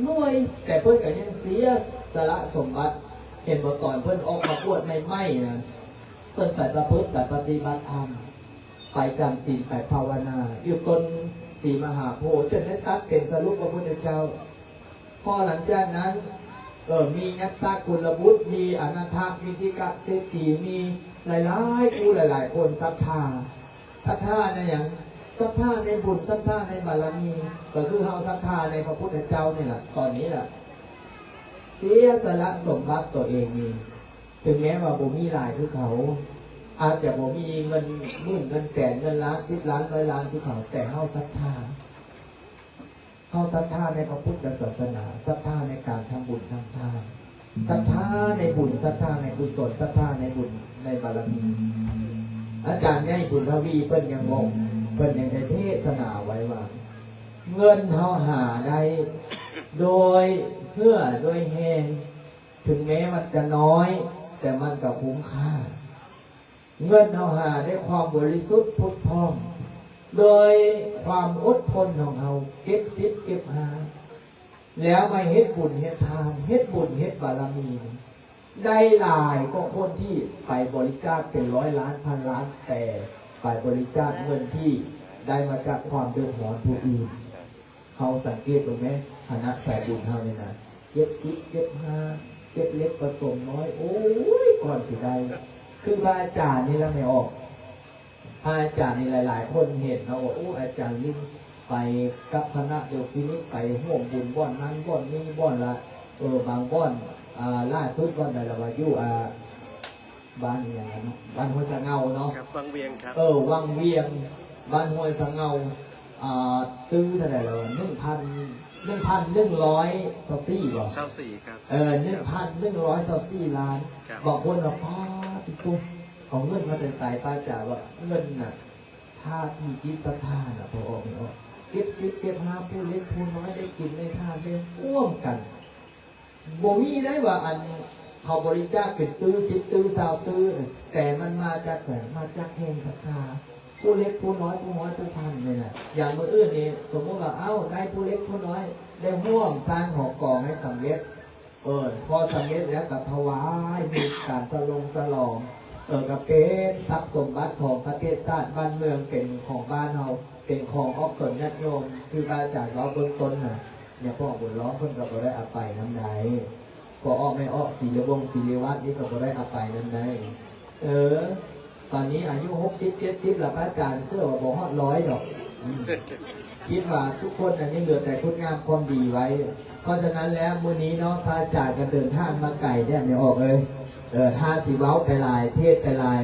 ລວຍ ແຕ່ເພິ່ນກໍຍັງເສຍສະຫຼະສົມບັດ ເຫັນບໍ່ ຕອນເພິ່ນອອກມາບວດໃໝ່ໆນະ ເພິ່ນໄປປະພຶດ ໄປປະຕິບັດທຳ ໄປຈຳສິນ ໄປພາວະນາ ຢູ່ຕົ້ນສີມະຫາໂພ ຈົນໄດ້ຕັດເປັນສາລຸປະພຸດທະເຈົ້າ. ພໍຫຼັງຈາກນັ້ນ ເອີ ມີຍັດສະກຸນລະບຸດ ມີອະນາຖະວິນິກະເສດຖີ ມີຫຼາຍໆ ຜູ້ຫຼາຍໆ ຄົນສັດທາ. ສັດທາໃນຫຍັງ? ສັດທາໃນບຸນ ສັດທາໃນບາລະມີ ກໍຄືເຮົາສັດທາໃນພະພຸດທະເຈົ້ານີ້ລະ ຕອນນີ້ລະ ເສຍສະຫຼະສົມບັດຕົວເອງນີ້ ເຖິງແມ້ວ່າບໍ່ມີຫຼາຍຄືເຂົາ ອາດຈະບໍ່ມີເງິນໝື່ນ ເງິນແສນ ເງິນລ້ານ ສິບລ້ານ ຮ້ອຍລ້ານຄືເຂົາ ແຕ່ເຮົາສັດທາ ເຮົາສັດທາໃນພະພຸດທະສາສະໜາ ສັດທາໃນການທຳບຸນທຳທານ ສັດທາໃນບຸນ ສັດທາໃນກຸສົນ ສັດທາໃນບຸນໃນບາລະມີ. ອາຈານໃຫຍ່ບຸນທະວີ ເພິ່ນຍັງເວົ້າ ເພິ່ນຍັງໄດ້ເທດສະໜາໄວ້ວ່າ ເງິນເຮົາຫາໄດ້ໂດຍເຫື່ອໂດຍແຮງ ເຖິງແມ້ມັນຈະນ້ອຍ ແຕ່ມັນກໍຄຸ້ມຄ່າ. ເງິນເຮົາຫາດ້ວຍຄວາມບໍລິສຸດຜຸດຜ່ອງ ໂດຍຄວາມອົດທົນຂອງເຮົາ ເກັບສິບເກັບຫ້າ ແລ້ວມາເຮັດບຸນເຮັດທານ ເຮັດບຸນເຮັດບາລະມີ ໄດ້ຫຼາຍກວ່າຄົນທີ່ໄປບໍລິຈາກເປັນຮ້ອຍລ້ານພັນລ້ານ ແຕ່ໄປບໍລິຈາກເງິນທີ່ໄດ້ມາຈາກຄວາມເດືອດຮ້ອນຜູ້ອື່ນ. ເຮົາສັງເກດເບິ່ງແມ້ ຄະນະສາຍບຸນເຮົານີ້ນະ ເກັບສິບເກັບຫ້າ ເກັບເລັກປະສົມນ້ອຍ ໂອ້ຍ ກ່ອນຊິໄດ້ ຄືພະອາຈານນີ້ລະແມ່ອອກ ພະອາຈານນີ້ຫຼາຍໆ ຄົນເຫັນເນາະວ່າ ໂອ້ ອາຈານລິນໄປກັບຄະນະໂດຟິນິກ ໄປຮ່ວມບຸນບ່ອນນັ້ນບ່ອນນີ້ ບ່ອນລະ ເອີ ບາງບ່ອນ ອ່າ ລ່າສຸດບ່ອນໃດລະວ່າ ຢູ່ ອ່າ ບ້ານອີ່ຫຍັງເນາະ ບ້ານຫ້ວຍສະເຫງົາເນາະ ວັງວຽງ ເອີ ວັງວຽງ ບ້ານຫ້ວຍສະເຫງົາ ອ່າ ຕື້ເທົ່າໃດລະ ໜຶ່ງພັນ ໜຶ່ງພັນໜຶ່ງຮ້ອຍຊາວສີ່ບໍ ຊາວສີ່ ເອີ ໜຶ່ງພັນໜຶ່ງຮ້ອຍຊາວສີ່ລ້ານ ບາງຄົນວ່າ ປາດຕິໂຕ ເອົາເງິນມາແຕ່ໃສ ພະອາຈານວ່າ ເງິນນະ ຖ້າມີຈິດສັດທານະ ພໍອອກແມ່ອອກ ເກັບສິບເກັບຫ້າ ຜູ້ເລັກຜູ້ນ້ອຍ ໄດ້ກິນໄດ້ທານໄດ້ຮ່ວມກັນ ບໍ່ມີໄດ້ວ່າ ອັນ ເຂົາບໍລິຈາກເປັນຕື້ ສິບຕື້ ຊາວຕື້ ແຕ່ມັນມາຈາກໃສ? ມາຈາກແຮງສັດທາ ຜູ້ເລັກຜູ້ນ້ອຍ ຜູ້ຮ້ອຍຜູ້ພັນນີ້ນະ. ຢ່າງມື້ອື່ນນີ້ ສົມມຸດວ່າ ເອົ້າ ໄດ້ຜູ້ເລັກຜູ້ນ້ອຍ ໄດ້ຮ່ວມສ້າງຫໍກອງໃຫ້ສຳເລັດ ເອີ ພໍສຳເລັດແລ້ວກໍຖວາຍ ມີການສະຫຼົງສະຫຼອງ ເອີ ກໍເປັນຊັບສົມບັດຂອງປະເທດຊາດບ້ານເມືອງ ເປັນຂອງບ້ານເຮົາ ເປັນຂອງອອກຕົນຍາດໂຍມ ຄືພະອາຈານເວົ້າເບື້ອງຕົ້ນນະ ຍາພໍ່ບຸນລ້ອມເພິ່ນກໍບໍ່ໄດ້ເອົາໄປນຳໃດ ພໍ່ອອກແມ່ອອກ ສີລະວົງ ສີລິວັດນີ້ກໍບໍ່ໄດ້ເອົາໄປນຳໃດ. ເອີ ຕອນນີ້ອາຍຸຫົກສິບເຈັດສິບລະ ພະອາຈານເຊື່ອວ່າບໍ່ຮອດຮ້ອຍດອກ ອືມ ຄິດວ່າທຸກຄົນນະຍັງເຫຼືອແຕ່ຄຸນງາມຄວາມດີໄວ້. ເພາະສະນັ້ນແລ້ວ ມື້ນີ້ເນາະ ພະອາຈານກໍເດີນທາງມາໄກແທ້ແມ່ອອກເອີຍ. ເອີ ຖ້າຊິເວົ້າໄປຫຼາຍ ເທດໄປຫຼາຍ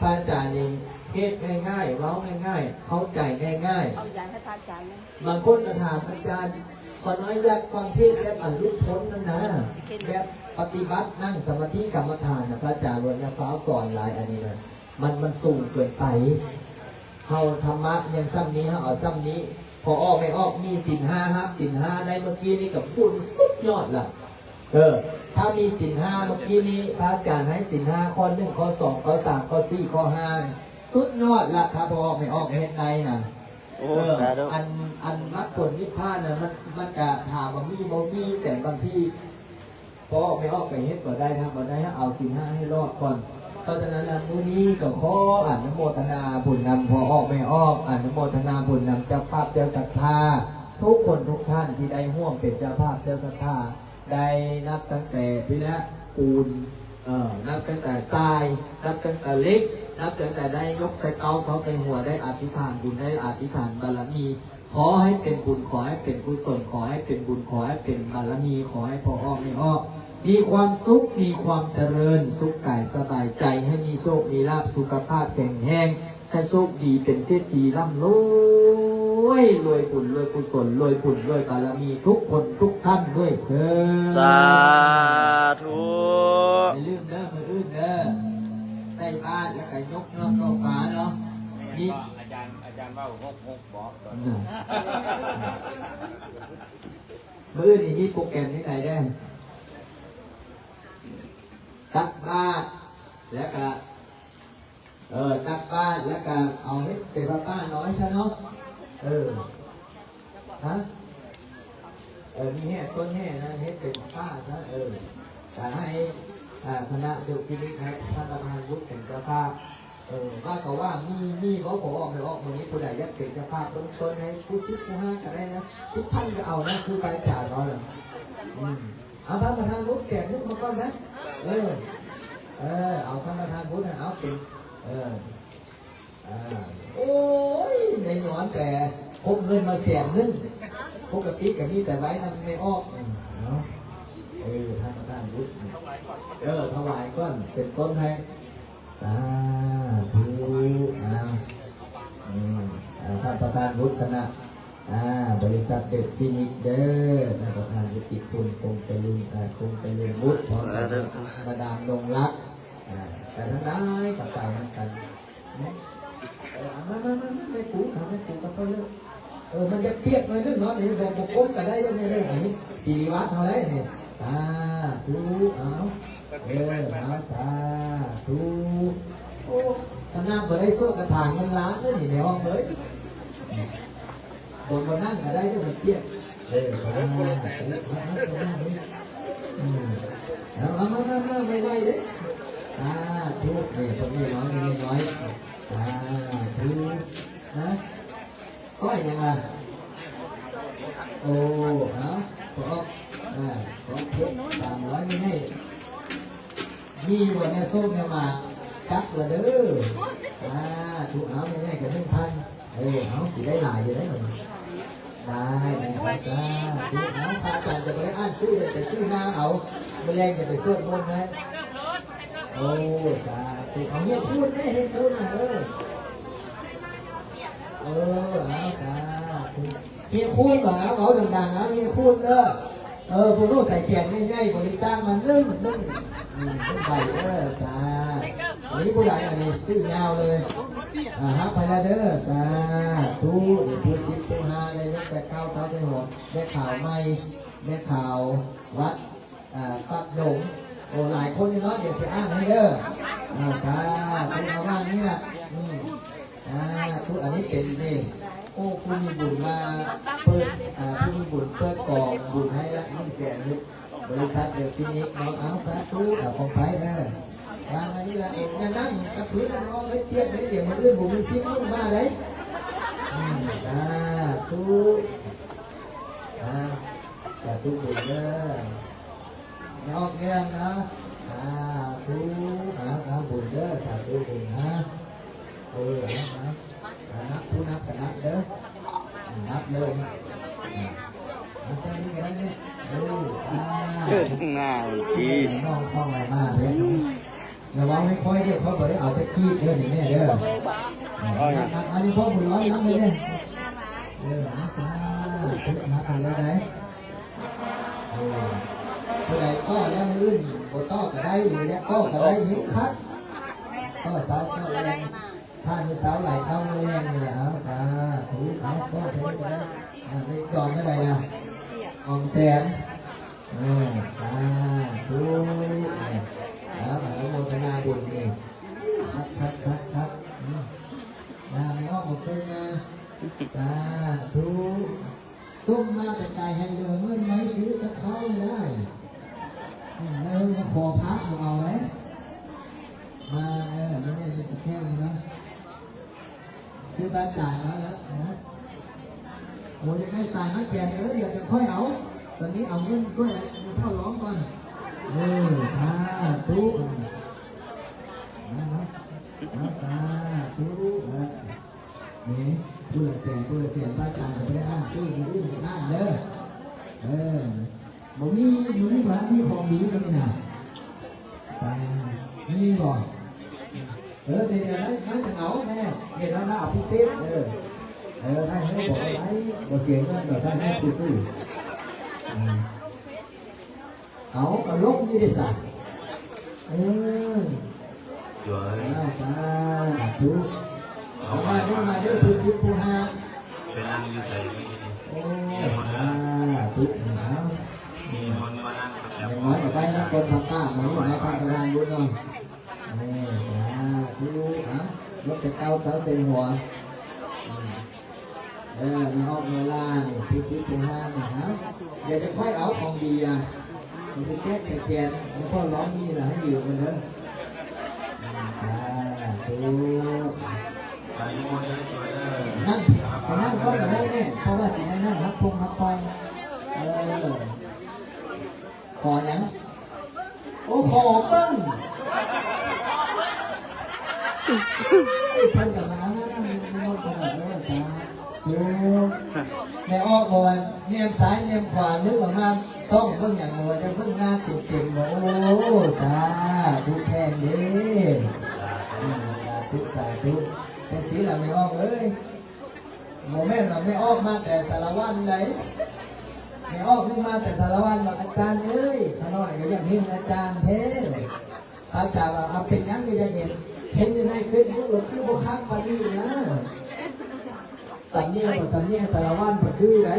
ພະອາຈານນີ້ເທດງ່າຍໆ ເວົ້າງ່າຍໆ ເຂົ້າໃຈງ່າຍໆ. ເອົາຢາໃຫ້ພະອາຈານນະ. ບາງຄົນກໍຖາມ ອາຈານ ຂ້ານ້ອຍຢາກຟັງເທດແບບອັນຫຼຸດພົ້ນນັ້ນນະ ແບບປະຕິບັດ ນັ່ງສະມາທິກຳມະຖານນະ ພະອາຈານວ່າຢ່າຟ້າວສອນຫຼາຍ ອັນນີ້ນະ ມັນ ມັນສູງເກີນໄປ. ເຮົາທຳມະຍັງສ່ຳນີ້ ເຮົາເອົາສ່ຳນີ້ ພໍອອກແມ່ອອກ ມີສິນຫ້າ ຮັບສິນຫ້າໄດ້ເມື່ອກີ້ນີ້ກໍບຸນສຸດຍອດລະ. ເອີ ຖ້າມີສິນຫ້າເມື່ອກີ້ນີ້ ພະອາຈານໃຫ້ສິນຫ້າຂໍ້ໜຶ່ງ ຂໍ້ສອງ ຂໍ້ສາມ ຂໍ້ສີ່ ຂໍ້ຫ້າ ສຸດຍອດລະ ຖ້າພໍ່ອອກແມ່ອອກເຮັດໄດ້ນະ. ໂອ້ ເອີ ສາທຸ ອັນ ອັນມັກຜົນນິບພານນະ ມັນ ມັນກະຖາມວ່າມີບໍ່ ມີ ແຕ່ບາງທີພໍ່ອອກແມ່ອອກກະເຮັດບໍ່ໄດ້ ທຳບໍ່ໄດ້ ເອົາສິນຫ້າໃຫ້ລອດກ່ອນ. ເພາະສະນັ້ນລະ ມື້ນີ້ກໍຂໍອະນຸໂມທະນາບຸນນຳພໍ່ອອກແມ່ອອກ ອະນຸໂມທະນາບຸນນຳເຈົ້າພາບເຈົ້າສັດທາທຸກຄົນທຸກທ່ານທີ່ໄດ້ຮ່ວມເປັນເຈົ້າພາບເຈົ້າສັດທາ ໄດ້ນັບຕັ້ງແຕ່ພີ້ແຫຼະ ປູນ ເອີ ນັບຕັ້ງແຕ່ຊາຍ ນັບຕັ້ງແຕ່ເຫຼັກ ນັບຕັ້ງແຕ່ໄດ້ຍົກໃສ່ເກົ້າເຂົ້າໃສ່ຫົວ ໄດ້ອະທິຖານບຸນ ໄດ້ອະທິຖານບາລະມີ ຂໍໃຫ້ເປັນບຸນ ຂໍໃຫ້ເປັນກຸສົນ ຂໍໃຫ້ເປັນບຸນ ຂໍໃຫ້ເປັນບາລະມີ ຂໍໃຫ້ພໍ່ອອກແມ່ອອກມີຄວາມສຸກ ມີຄວາມຈະເລີນ ສຸກກາຍສະບາຍໃຈ ໃຫ້ມີໂຊກມີລາບ ສຸຂະພາບແຂງແຮງ ໃຫ້ໂຊກດີ ເປັນເສດຖີ ລ່ຳລວຍ ລວຍບຸນ ລວຍກຸສົນ ລວຍບຸນ ລວຍບາລະມີ ທຸກຄົນທຸກທ່ານດ້ວຍເທີ້ນ ສາທຸ. ຢ່າລືມເດີ ມື້ອື່ນເດີ ໃສ່ບາດແລ້ວກໍຍົກຍອດໂຊຟາເນາະ ມີ ອາຈານ ອາຈານເວົ້າຫົກຫົກບໍ? ນະ ມື້ອື່ນນີ້ມີໂປຣແກຣມໃນໃດແດ່? ຕັກບາດ ແລ້ວກະ ເອີ ຕັກບາດ ແລ້ວກະເອົາເຮັດເປັນຜ້າປ່ານ້ອຍຊະເນາະ. ເອີ ຮະ? ເອີ ມີແຫ່ ຕົ້ນແຫ່ນະ ເຮັດເປັນຜ້າຊະ. ເອີ ກະໃຫ້ ອ່າ ຄະນະດຸພິນິດ ໃຫ້ທ່ານປະທານວຸດເປັນເຈົ້າພາບ. ເອີ ວ່າກໍວ່າ ມີ ມີບໍ່ ບໍ່ອອກ ບໍ່ອອກ ມື້ນີ້ຜູ້ໃດຢາກເປັນເຈົ້າພາບເບື້ອງຕົ້ນໃຫ້ຜູ້ສິບຜູ້ຫ້າກໍໄດ້ນະ ສິບພັນກໍເອົານະ ຄືພະອາຈານເວົ້ານະ. ອືມ ເອົາທ່ານປະທານບຸດແສນໜຶ່ງມາກ່ອນນະ. ເອີ ເອີ ເອົາທ່ານປະທານບຸດນະ ເອົາເປັນ ເອີ ອ່າ ໂອ້ຍ ແມ່ຍ້ອນແປພົກເງິນມາແສນໜຶ່ງ ປົກກະຕິກະມີແຕ່ໄວ້ນຳແມ່ອອກ. ເອີ ເອົາ ເອີ ທ່ານປະທານບຸດ ເອີ ຖວາຍກ່ອນ ເປັນຕົ້ນໃຫ້ ສາທຸ. ອ່າ ອືມ ອ່າ ທ່ານປະທານວຸດຄະນະ ອ່າ ບໍລິສັດເດບຟີນິກເດີ ທ່ານປະທານວຸດຕິຄຸນ ຄົງຈະລຸນ ອ່າ ຄົງຈະລຸນບຸດ ພ້ອມກັບມາດາມນົງລັກ ອ່າ ໄປທາງໃດກໍໄປນຳກັນ. ເອີ ມາ ມາ ມາ ມາ ແມ່ປູ ຫາແມ່ປູກັບເຂົາເລີຍ. ເອີ ມັນຈະປຽກໜ້ອຍໜຶ່ງເນາະ ນີ້ ບໍ່ ບໍ່ກົ້ມກໍໄດ້ເດີ ນີ້ເດີ ອັນນີ້ສິລິວັດເຮົາໄດ໋ນີ້. ສາທຸ ເອົາ ເອີ ເອົາ ສາທຸ. ໂອ້ ຂະໜາດບໍ່ໄດ້ສວດຄາຖາເງິນລ້ານເດີນີ້ ແມ່ອອກເອີຍ. ບໍ່ ບໍ່ນັ່ງກໍໄດ້ເດີ ມັນປຽກ. ເອີ ສາທຸ ເອົາ ເອົາ ສາທຸ. ອືມ ເອົາ ເອົາ ມາ ມາ ມາ ໄວໆເດີ. ສາທຸ ເອີ ພວກນ້ອຍໆ ນ້ອຍໆ ສາທຸ ນະ. ຊອຍຫຍັງລະ? ໂອ້ ເອົາ ຂໍອອກ ອ່າ ຂໍອອກເພິ່ນສາມຮ້ອຍ ແມ່ໃຫຍ່ ມີບໍ່ແນວໂຊກແນວໝາກ? ຈັບລະເດີ. ສາທຸ ເອົາ ແມ່ໃຫຍ່ກໍໜຶ່ງພັນ. ເອີ ເອົາ ຊິໄດ້ຫຼາຍຢູ່ໄດ໋ ໄດ້ ໄດ້ ສາທຸ. ເອົາ ພະອາຈານຈະບໍ່ໄດ້ອ່ານຊື່ເດີ ແຕ່ຈື່ໜ້າເອົາ ມື້ແລງຈະໄປສວດມົນໃຫ້. ໂອ້ ສາທຸ. ເອົາ ເຮັດບຸນເດ້ ເຮັດບຸນນະ ເອີ ເອີ ເອົາ ສາທຸ. ເຮຍຄູນວ່າ ເອົາ ເວົ້າດັງໆ ເອົາ ເຮຍຄູນເດີ. ເອີ ຜູ້ໜູໃສ່ແຂນໃຫຍ່ໆ ບໍລິຈາກມາໜຶ່ງ ໜຶ່ງ ອືມ ໜຶ່ງໃບເດີ. ສາທຸ. ອັນນີ້ຜູ້ໃດ ອັນນີ້ຊື່ຍາວເລີຍ. ອ່າ ຮັບໃຫ້ລະເດີ. ສາທຸ. ນີ້ຜູ້ສິບ ຜູ້ຫ້າ ໄດ້ຍົກແຕ່ເກົ້າເທົ່າໄດ້ຫົວ ແມ່ຂາວໃໝ່ ແມ່ຂາວວັດ ອ່າ ປັກດົງ. ໂອ້ ຫຼາຍຄົນຢູ່ເນາະ ດຽວຊິອ່ານໃຫ້ເດີ. ອ່າ ສາທຸ ເອົາວ່າງນີ້ລະ. ອືມ ສາທຸ. ອັນນີ້ເປັນ ນີ້ ໂອ້ ຜູ້ມີບຸນມາເປີດ ອ່າ ຜູ້ມີບຸນເປີດກອງບຸນໃຫ້ລະ ໜຶ່ງແສນ ບໍລິສັດເດີຟີນິກເນາະ. ເອົາ ສາທຸ. ເອົາຂອງໃຜເດີ ວາງໄວ້ນີ້ລະ. ຢ່ານັ່ງກັບພື້ນນະນ້ອງເອີຍ ປຽກເດ້ ດຽວມື້ອື່ນບໍ່ມີສິດລົງມາເດ້. ອືມ ສາທຸ. ອ່າ ສາທຸບຸນເດີ. ນອກເລື່ອງເນາະ. ສາທຸ. ອ່າ ອ່າ ບຸນເດີ. ສາທຸບຸນນະ. ເອີ ເອົາ ເອົາ ນັບ ຜູ້ນັບກໍນັບເດີ. ນັບເລີຍ. ອ່າ ມາໃສ່ນີ້ກໍໄດ້ນີ້. ເອີ ສາທຸ. ໜ້າມັນຕີ ນ້ອງຂອງໄຫຼມາເດ້. ລະວັງໃຫ້ຂ້ອຍເດີ ຂ້ອຍບໍ່ໄດ້ເອົາແຕ່ກີບເດີນີ້ແມ່ເດີ. ເອົາ ນັບ ນັບ ອັນນີ້ພໍ່ບຸນຮ້ອຍ ນັບເລີຍເດ້. ເອີ ມາ ສາທຸ. ນັບໄປເລີຍໄດ໋. ເອີ ຜູ້ໃດຕໍ່ແລ້ວມື້ອື່ນບໍ່ຕໍ່ກໍໄດ້ ຫຼືຢາກຕໍ່ກໍໄດ້ ເຮັດຄັກ. ຕໍ່ເຊົ້າຕໍ່ແລງ ຖ້າມີເຊົ້າຫຼາຍເຂົ້າມື້ແລງນີ້ແຫຼະ. ເອົາ ສາທຸ. ເອົາ ຂໍໃຊ້ໄດ້. ອ່າ ໄດ້ດອນເທົ່າໃດນະ? ສອງແສນ. ເອີ ສາທຸ. ເອົາ ອະນຸໂມທະນາບຸນນີ້. ຄັກໆໆໆ. ອືມ ນາໄມ່ອອກບໍ່ເຄີຍມາ. ສາທຸ. ສົ່ງມາແຕ່ໄກໃຫ້ເຫຼືອເງິນໄວ້ຊື້ກັບເຂົ້າໃຫ້ໄດ້. ອືມ ແລ້ວມາຂໍພະບໍ່ເອົາເດ້. ມາ ເອີ ມາເຮັດແກ້ວນີ້ເນາະ. ຄືບາດຈານມາແລ້ວນະ. ໂອ້ ຢາກໄດ້ຕາຍມາແຂນເອີຍ ດຽວຈະຄ່ອຍເອົາ. ຕອນນີ້ເອົາເງິນຊ່ວຍໃຫ້ພໍ່ລອງກ່ອນ. ເອີ ສາທຸ. ມາ ມາ ມາ ສາທຸ. ເອີ ນີ້ ຜູ້ລະແສນ ຜູ້ລະແສນ ພະອາຈານກໍບໍ່ໄດ້ອ້າງຊື່ ຜູ້ອື່ນກໍອ້າງເດີ. ເອີ ບໍ່ມີ ມື້ນີ້ບໍ່ທັນມີຂອງດີມື້ນີ້ນະ. ໄປ ມີບໍ່? ເອີ ດຽວ ດຽວ ດຽວເອົາແມ່ ດຽວເອົາມາອະພິເສກ. ເອີ ເອີ ໃຫ້ເຮົາບອກໄດ້ ບໍ່ເສຍເງິນດອກ ໃຫ້ເຮົາຊື່ໆ. ເອີ ເອົາ ກໍລົງຢູ່ເດ້ຊະ. ເອີ ອ່າ ສາທຸ. ເອົາ ມາເດີ ມາເດີ ຜູ້ສິບ ຜູ້ຫ້າ ໄປນັ່ງຢູ່ໃສນີ້? ໂອ້ ສາທຸ. ມີຄົນມານັ່ງກັບເຈົ້າ ຢ່າງໜ້ອຍກໍໄປນຳຄົນພາກກາງ ມາຢູ່ໃນພາກກາງບຸນເນາະ. ເອີ ສາທຸ. ເອົາ ຍົກໃສ່ເກົ້າ ເກົ້າໃສ່ຫົວ. ອືມ ເອີ ມາອອກມາລານີ້ ຜູ້ສິບຜູ້ຫ້ານີ້ ຮະ ດຽວຈະຄ່ອຍເອົາຂອງດີອະ ມັນຊິແຈກໃສ່ແຂນ ແລ້ວພໍລອງມີລະໃຫ້ຢືມກັນເດີ. ອືມ ສາທຸ. ນັ່ງ ໄປນັ່ງກ່ອນກໍໄດ້ແມ່ ເພາະວ່າຊິໄດ້ນັ່ງຮັບພົງຮັບໄພ. ເອີ ຂໍ ເພິ່ນກໍມານຳ ແມ່ອອກບໍ່ວ່າແນມຊ້າຍແນມຂວາ ຫຼືວ່າມາສ່ອງເບິ່ງຫຍັງ ບໍ່ວ່າຈະເບິ່ງໜ້າເຕັມໆ ບໍ່. ໂອ້ ສາທຸແພງເດ້. ອືມ ສາທຸ ສາທຸ. ຈັ່ງຊີ້ລະແມ່ອອກເອີຍ. ບໍ່ແມ່ນວ່າແມ່ອອກມາແຕ່ສາລະວັນໃດ. ແມ່ອອກນີ້ມາແຕ່ສາລະວັນວ່າ ອາຈານເອີຍ ຂ້ານ້ອຍກໍຢາກເຫັນອາຈານແທ້. ພະອາຈານວ່າ ເອົາ ເປັນຫຍັງຄືຢາກເຫັນ? ເຫັນຢູ່ໃນເຟສບຸກແລ້ວຄືບໍ່ຄັກປານນີ້ນະ. ສຳນຽງກໍສຳນຽງສາລະວັນກໍຄືໃດ.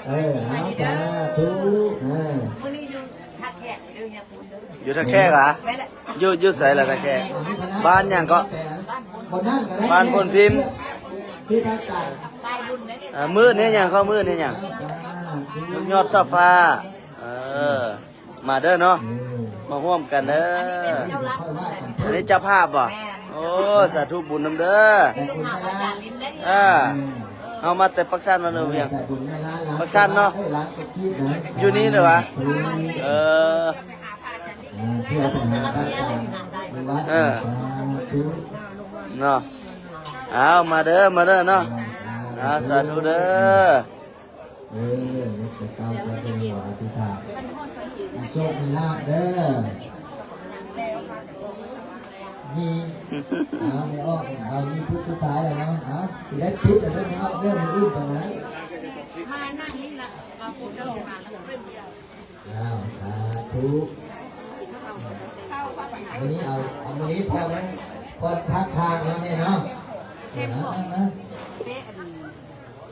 ເອີ ເອົາ ສາທຸ. ເອີ ມື້ນີ້ຢູ່ທ່າແຂກເດີ ຢູ່ທ່າແຂກຫວາ? ແມ່ນແຫຼະ. ຢູ່ ຢູ່ໃສລະທ່າແຂກ? ບ້ານຫຍັງເກາະ? ບ້ານໂພນພິມ. ເອີ ມື້ນີ້ເຮັດຫຍັງເກາະ? ມື້ນີ້ເຮັດຫຍັງ? ຍົກຍອດຊາວຟ້າ. ເອີ ມາເດີເນາະ ເອີ ມາຮ່ວມກັນເດີ. ອັນນີ້ເຈົ້າພາບບໍ່? ແມ່ນ. ໂອ້ ສາທຸບຸນນຳເດີ. ເອີ ເຮົາມາແຕ່ປາກຊັນ ມາເດີວຽງ ປາກຊັນເນາະ. ຢູ່ນີ້ເດີຫວາ? ເອີ ເອີ ເນາະ. ເອົາ ມາເດີ ມາເດີເນາະ. ເອົາ ສາທຸເດີ. ເອີ ຍົກແຕ່ເກົ່າ ຈະໄດ້ວ່າອະທິຖານ ມີໂຊກມີລາບເດີ. ມີ ເອົາ ແມ່ອອກ ເອົາ ມີຜູ້ສຸດທ້າຍແລ້ວເນາະ. ເອົາ ຊິໄດ້ປິດແລ້ວເດີ ແມ່ອອກເດີ ມື້ອື່ນຕອນນັ້ນ. ເອົາ ສາທຸ ມື້ນີ້ເອົາ ເອົາ ມື້ນີ້ພໍໄດ້ ພໍທັກທາງແລ້ວແມ່ເນາະ. ເອີ ມາ ມາ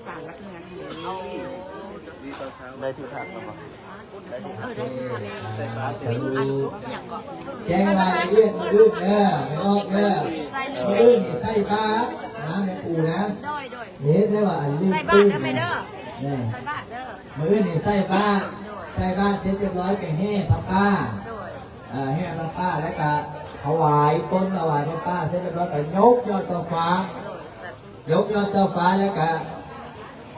ສານຫຼັກເມືອງນີ້ ໄດ້ທີ່ພັກແລ້ວບໍ່? ໄດ້ທີ່ພັກ ເອີ ໄດ້ທີ່ພັກ ໄດ້ທີ່ພັກ ແຈ້ງລາຍລະອຽດມື້ອື່ນເດີ ແມ່ອອກເດີ. ມື້ອື່ນນີ້ໃສ່ບາດນະ ແມ່ປູນະ. ໂດຍ ໂດຍ ເຮັດໄດ້ວ່າອັນ ໃສ່ບາດເດີແມ່ເດີ ໃສ່ບາດເດີ. ມື້ອື່ນນີ້ໃສ່ບາດ ໂດຍ ໃສ່ບາດເສັດຮຽບຮ້ອຍກໍແຫ່ຜ້າປ່າ ໂດຍ ເອີ ແຫ່ຜ້າປ່າ ແລ້ວກໍຖວາຍຕົ້ນ ຖວາຍຜ້າປ່າເສັດຮຽບຮ້ອຍ ກໍຍົກຍອດຊາວຟ້າ ໂດຍ ຍົກຍອດຊາວຟ້າແລ້ວກະ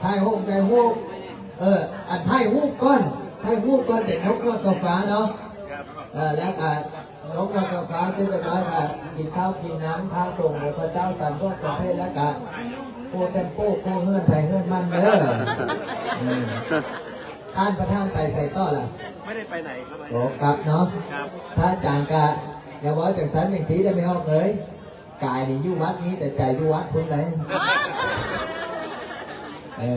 ຖ່າຍຮູບ ຖ່າຍຮູບ ເອີ ອັນຖ່າຍຮູບກ່ອນ ຖ່າຍຮູບກ່ອນ ແຕ່ຍົກຍອດຊາວຟ້າເນາະ. ເອີ ແລ້ວກະຍົກຍອດຊາວຟ້າເສັດຮຽບຮ້ອຍ ກະກິນເຂົ້າກິນນ້ຳ ພະສົງ ແລະ ພະເຈົ້າສັນພວກສົມເພດ ແລ້ວກະໂກເຕັມໂປ ໂກເຮືອນໃຜເຮືອນມັນເດີ. ອືມ ທ່ານປະທານໄປໃສຕໍ່ລະ? ໄມ່ໄດ້ໄປໄຫນຄັບ ອໍ ກັບເນາະ. ຄັບ ພະອາຈານກະຢ່າເວົ້າຈັ່ງຊັ້ນຈັ່ງຊີ້ເດີ ແມ່ອອກເອີຍ. ກາຍນີ້ຢູ່ວັດນີ້ ແຕ່ໃຈຢູ່ວັດພຸ້ນໃດ. ເອີ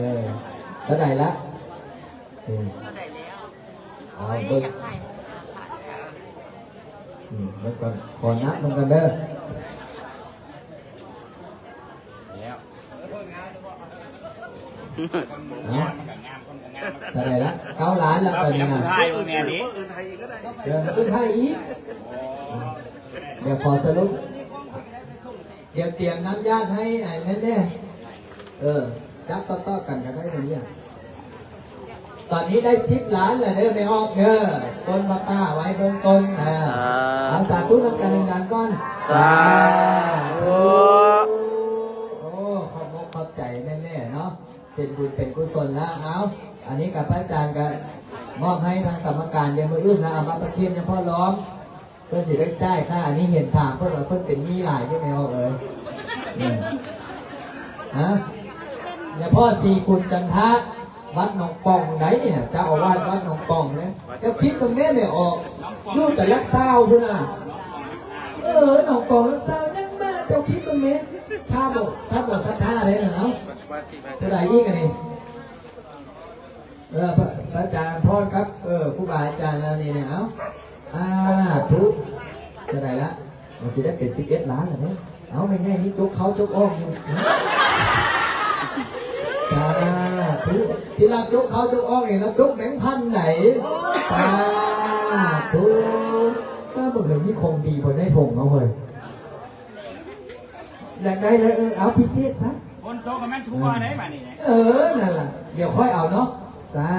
ເທົ່າໃດລະ? ເອີ ເທົ່າໃດແລ້ວ? ເອົາ ໂອ້ຍ ເບິ່ງ ຢາກໄປ ອືມ ເບິ່ງກ່ອນ ຂໍນັບເບິ່ງກ່ອນເດີ. ແລ້ວ ເອົາ ເທົ່າໃດລະ? ເກົ້າລ້ານລະຕອນນີ້ນະ. ເອີ ເພິ່ນໃຫ້ອີກ. ດຽວຂໍສະຫຼຸບ ດຽວຕຽມນ້ຳຢາດໃຫ້ອັນນັ້ນແດ່. ເອີ ຈັບຕໍ່ໆກັນກໍໄດ້ນີ້. ຕອນນີ້ໄດ້ສິບລ້ານແລ້ວເດີ ແມ່ອອກເດີ. ຕົ້ນຜ້າປ່າໄວ້ເບື້ອງຕົ້ນ. ເອົາ ສາທຸນຳກັນດັງໆກ່ອນ. ສາທຸ. ໂອ້ ຂອບອົກຂອບໃຈແມ່ໆເນາະ ເປັນບຸນເປັນກຸສົນແລ້ວ. ເອົາ ອັນນີ້ກໍພະອາຈານກໍມອບໃຫ້ທາງກຳມະການ ດຽວມື້ອື່ນລະເອົາມາປະເຄນຍະພໍ່ລ້ອມ. ເພິ່ນຊິໄດ້ຈ່າຍຄ່າ ອັນນີ້ເຫັນຖາມເພິ່ນວ່າເພິ່ນເປັນໜີ້ຫຼາຍຢູ່ແມ່ອອກເອີຍ. ຮະ ຍາພໍ່ສີຄຸນຈັນທະ ວັດໜອງປ່ອງໃດນີ້ນະ ເຈົ້າອາວາດວັດໜອງປ່ອງເດ້. ເຈົ້າຄິດເບິ່ງແມ້ແມ່ອອກ ຢູ່ແຕ່ຫຼັກຊາວພຸ້ນນະ. ເອີ ໜອງປ່ອງຫຼັກຊາວຍັງມາ ເຈົ້າຄິດເບິ່ງແມ້. ຖ້າບໍ່ ຖ້າບໍ່ສັດທາເດ້ນະ. ເອົາ ຜູ້ໃດອີກອັນນີ້? ເອີ ພະ ພະອາຈານພອນກັບ ເອີ ຄູບາອາຈານອັນນີ້ນະ. ເອົາ ສາທຸ. ເທົ່າໃດລະ? ມັນຊິໄດ້ເປັນສິບເອັດລ້ານລະເນາະ. ເອົາ ແມ່ໃຫຍ່ນີ້ຈົກເຂົ້າຈົກອອກຢູ່. ສາທຸ. ທີ່ລາວຈົກເຂົ້າຈົກອອກນີ້ ລາວຈົກແບງພັນໃດ. ສາທຸ. ຕາເບິ່ງເລີຍ ມີຂອງດີບໍ່ໃນຖົງເຮົາເຮີ້ຍ. ຢາກໄດ້ເລີຍ ເອີ ເອົາພິເສດຊະ. ຝົນຕົກກໍແມ່ນທົ່ວໄດ໋ບາດນີ້. ເອີ ນັ້ນລະ ດຽວຄ່ອຍເອົາເນາະ. ສາ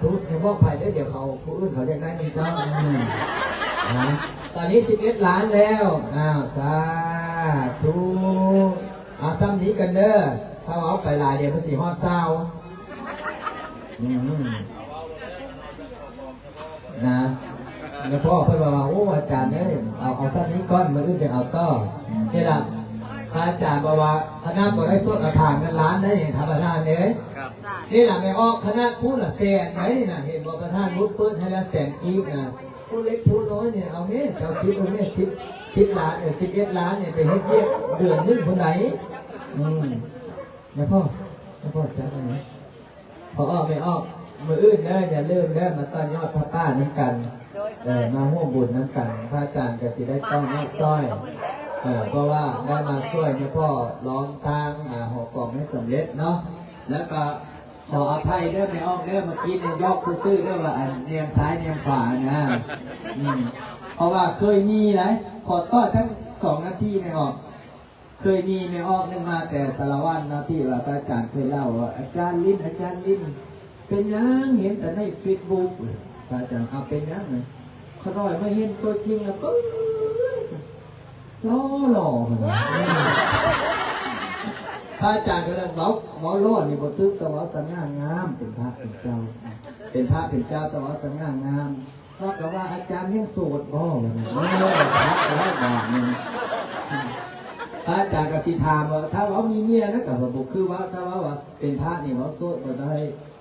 ທຸ. ຢ່າບອກໃຜເດີ ດຽວເຂົາ ຜູ້ອື່ນເຂົາຢາກໄດ້ນຳເຈົ້າ. ອືມ ນະ ຕອນນີ້ສິບເອັດລ້ານແລ້ວ. ອ້າວ ສາທຸ. ເອົາ ສ່ຳນີ້ກັນເດີ ຖ້າເວົ້າໄປຫຼາຍ ດຽວມັນຊິຮອດຊາວ. ອືມ ນະ ຍາພໍ່ເພິ່ນວ່າ ໂອ້ ອາຈານເອີຍ ເອົາ ເອົາສ່ຳນີ້ກ່ອນ ມື້ອື່ນຈັ່ງເອົາຕໍ່. ນີ້ລະ ພະອາຈານບອກວ່າ ຂະໜາດບໍ່ໄດ້ສວດຄາຖາເງິນລ້ານໄດ້ ທ່ານປະທານເອີຍ. ນີ້ລະແມ່ອອກ ຂະໜາດຜູ້ລະແສນໄດ໋ນີ້ນະ ເຫັນບໍ່ ປະທານວຸດເປີດໃຫ້ລະແສນກີບນະ ຜູ້ເລັກຜູ້ນ້ອຍນີ້ ເອົາແມ່ ເຈົ້າຄິດເບິ່ງແມ່ ສິບ ສິບລ້ານ ເອີ ສິບເອັດລ້ານນີ້ ໄປເຮັດວຽກເດືອນໜຶ່ງພຸ້ນໃດ໋. ອືມ ແມ່ພໍ່ ແມ່ພໍ່ຈັກອັນນີ້ ພໍ່ອອກ ແມ່ອອກ ມື້ອື່ນເດີ ຢ່າລືມເດີ ມາຕໍ່ຍອດຜ້າປ່ານຳກັນ ເອີ ມາຮ່ວມບຸນນຳກັນ ພະອາຈານກໍຊິໄດ້ຕໍ່ຍອດຊ່ອຍ ເອີ ເພາະວ່າໄດ້ມາຊ່ວຍຍາພໍ່ລອງສ້າງ ອາ ຫໍກອງໃຫ້ສຳເລັດເນາະ. ແລ້ວກໍຂໍອະໄພເດີແມ່ອອກເດີ ເມື່ອກີ້ນີ້ຢອກຊື່ໆເດີ ວ່າອັນແນມຊ້າຍແນມຂວານະ ອືມ ເພາະວ່າເຄີຍມີໄດ໋ ຂໍຕໍ່ຈັກສອງນາທີແມ່ອອກ. ເຄີຍມີແມ່ອອກໜຶ່ງມາແຕ່ສາລະວັນເນາະ ທີ່ວ່າພະອາຈານເຄີຍເລົ່າວ່າ ອາຈານລິນ ອາຈານລິນ ເປັນຫຍັງເຫັນແຕ່ໃນເຟສບຸກ? ພະອາຈານ ເອົາ ເປັນຫຍັງ? ຂ້ານ້ອຍມາເຫັນຕົວຈິງລະ ປຶ້ດ ຫຼໍ່ໆ ພະອາຈານກໍເລີຍເວົ້າ ເວົ້າຫຼໍ່ນີ້ບໍ່ຖືກ ຕ້ອງເວົ້າສະຫງ່າງາມ ເປັນພະເປັນເຈົ້າ ເປັນພະເປັນເຈົ້າຕ້ອງເວົ້າສະຫງ່າງາມ. ວ່າກໍວ່າອາຈານຍັງໂສດບໍ່? ວ່າຊັ້ນ ເອີ ຄັກແລ້ວບາດນີ້ ພະອາຈານກໍຊິຖາມວ່າ ຖ້າເວົ້າມີເມຍນະ ກໍວ່າບໍ່ຄືເວົ້າ ຖ້າເວົ້າວ່າເປັນພະນີ້ເວົ້າໂສດບໍ່ໄດ້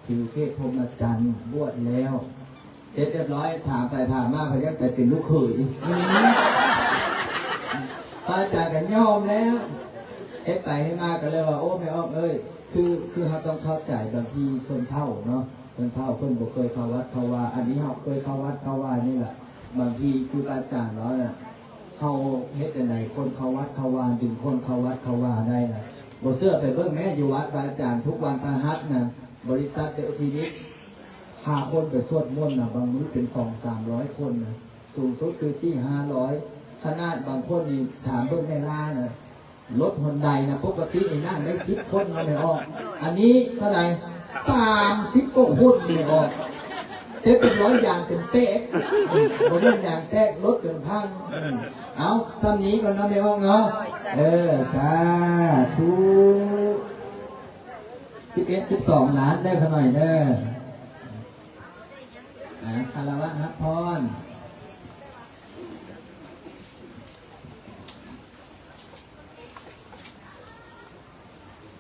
ຖືເພດພົມມະຈັນ ບວດແລ້ວ ເສັດຮຽບຮ້ອຍ ຖາມໄປຖາມມາ ພະຍັງໄປເປັນລູກເຂີຍ ອືມ ພະອາຈານກໍຍອມແລ້ວ ເຮັດໄປເຮັດມາກໍເລີຍວ່າ ໂອ້ ແມ່ອອກເອີຍ ຄື ຄືເຮົາຕ້ອງເຂົ້າໃຈ ບາງທີຊົນເຜົ່າເນາະ ຊົນເຜົ່າເພິ່ນບໍ່ເຄີຍເຂົ້າວັດເຂົ້າວາ ອັນນີ້ເຮົາເຄີຍເຂົ້າວັດເຂົ້າວານີ້ລະ ບາງທີຄືພະອາຈານເວົ້ານະ ເຮົາເຮັດຈັ່ງໃດຄົນເຂົ້າວັດເຂົ້າວາ ດຶງຄົນເຂົ້າວັດເຂົ້າວາໄດ້ນະ ບໍ່ເຊື່ອໄປເບິ່ງແມ້ ຢູ່ວັດພະອາຈານ ທຸກວັນພະຫັດນະ ບໍລິສັດເດອຟີນິດ ພາຄົນໄປສວດມົນນະ ບາງມື້ເປັນສອງສາມຮ້ອຍຄົນນະ ສູງສຸດຄືສີ່ຫ້າຮ້ອຍ ຂະໜາດບາງຄົນນີ້ ຖາມເບິ່ງແມ່ລ້ານະ ລົດຮອນໄດນະ ປົກກະຕິນີ້ນັ່ງໄດ້ສິບຄົນເນາະແມ່ອອກ ອັນນີ້ເທົ່າໃດ ສາມສິບກວ່າຄົນແມ່ອອກ ເສັດຮຽບຮ້ອຍ ຢາງຈົນແຕກ ບໍ່ແມ່ນຢາງແຕກ ລົດຈົນພັງ. ເອົາ ສ່ຳນີ້ກ່ອນເນາະແມ່ອອກເນາະ ເອີ ສາທຸ ສິບເອັດ ສິບສອງລ້ານເດີ ຂະໜ້ອຍເດີ ອາ ຄາລະວະຮັບພອນ.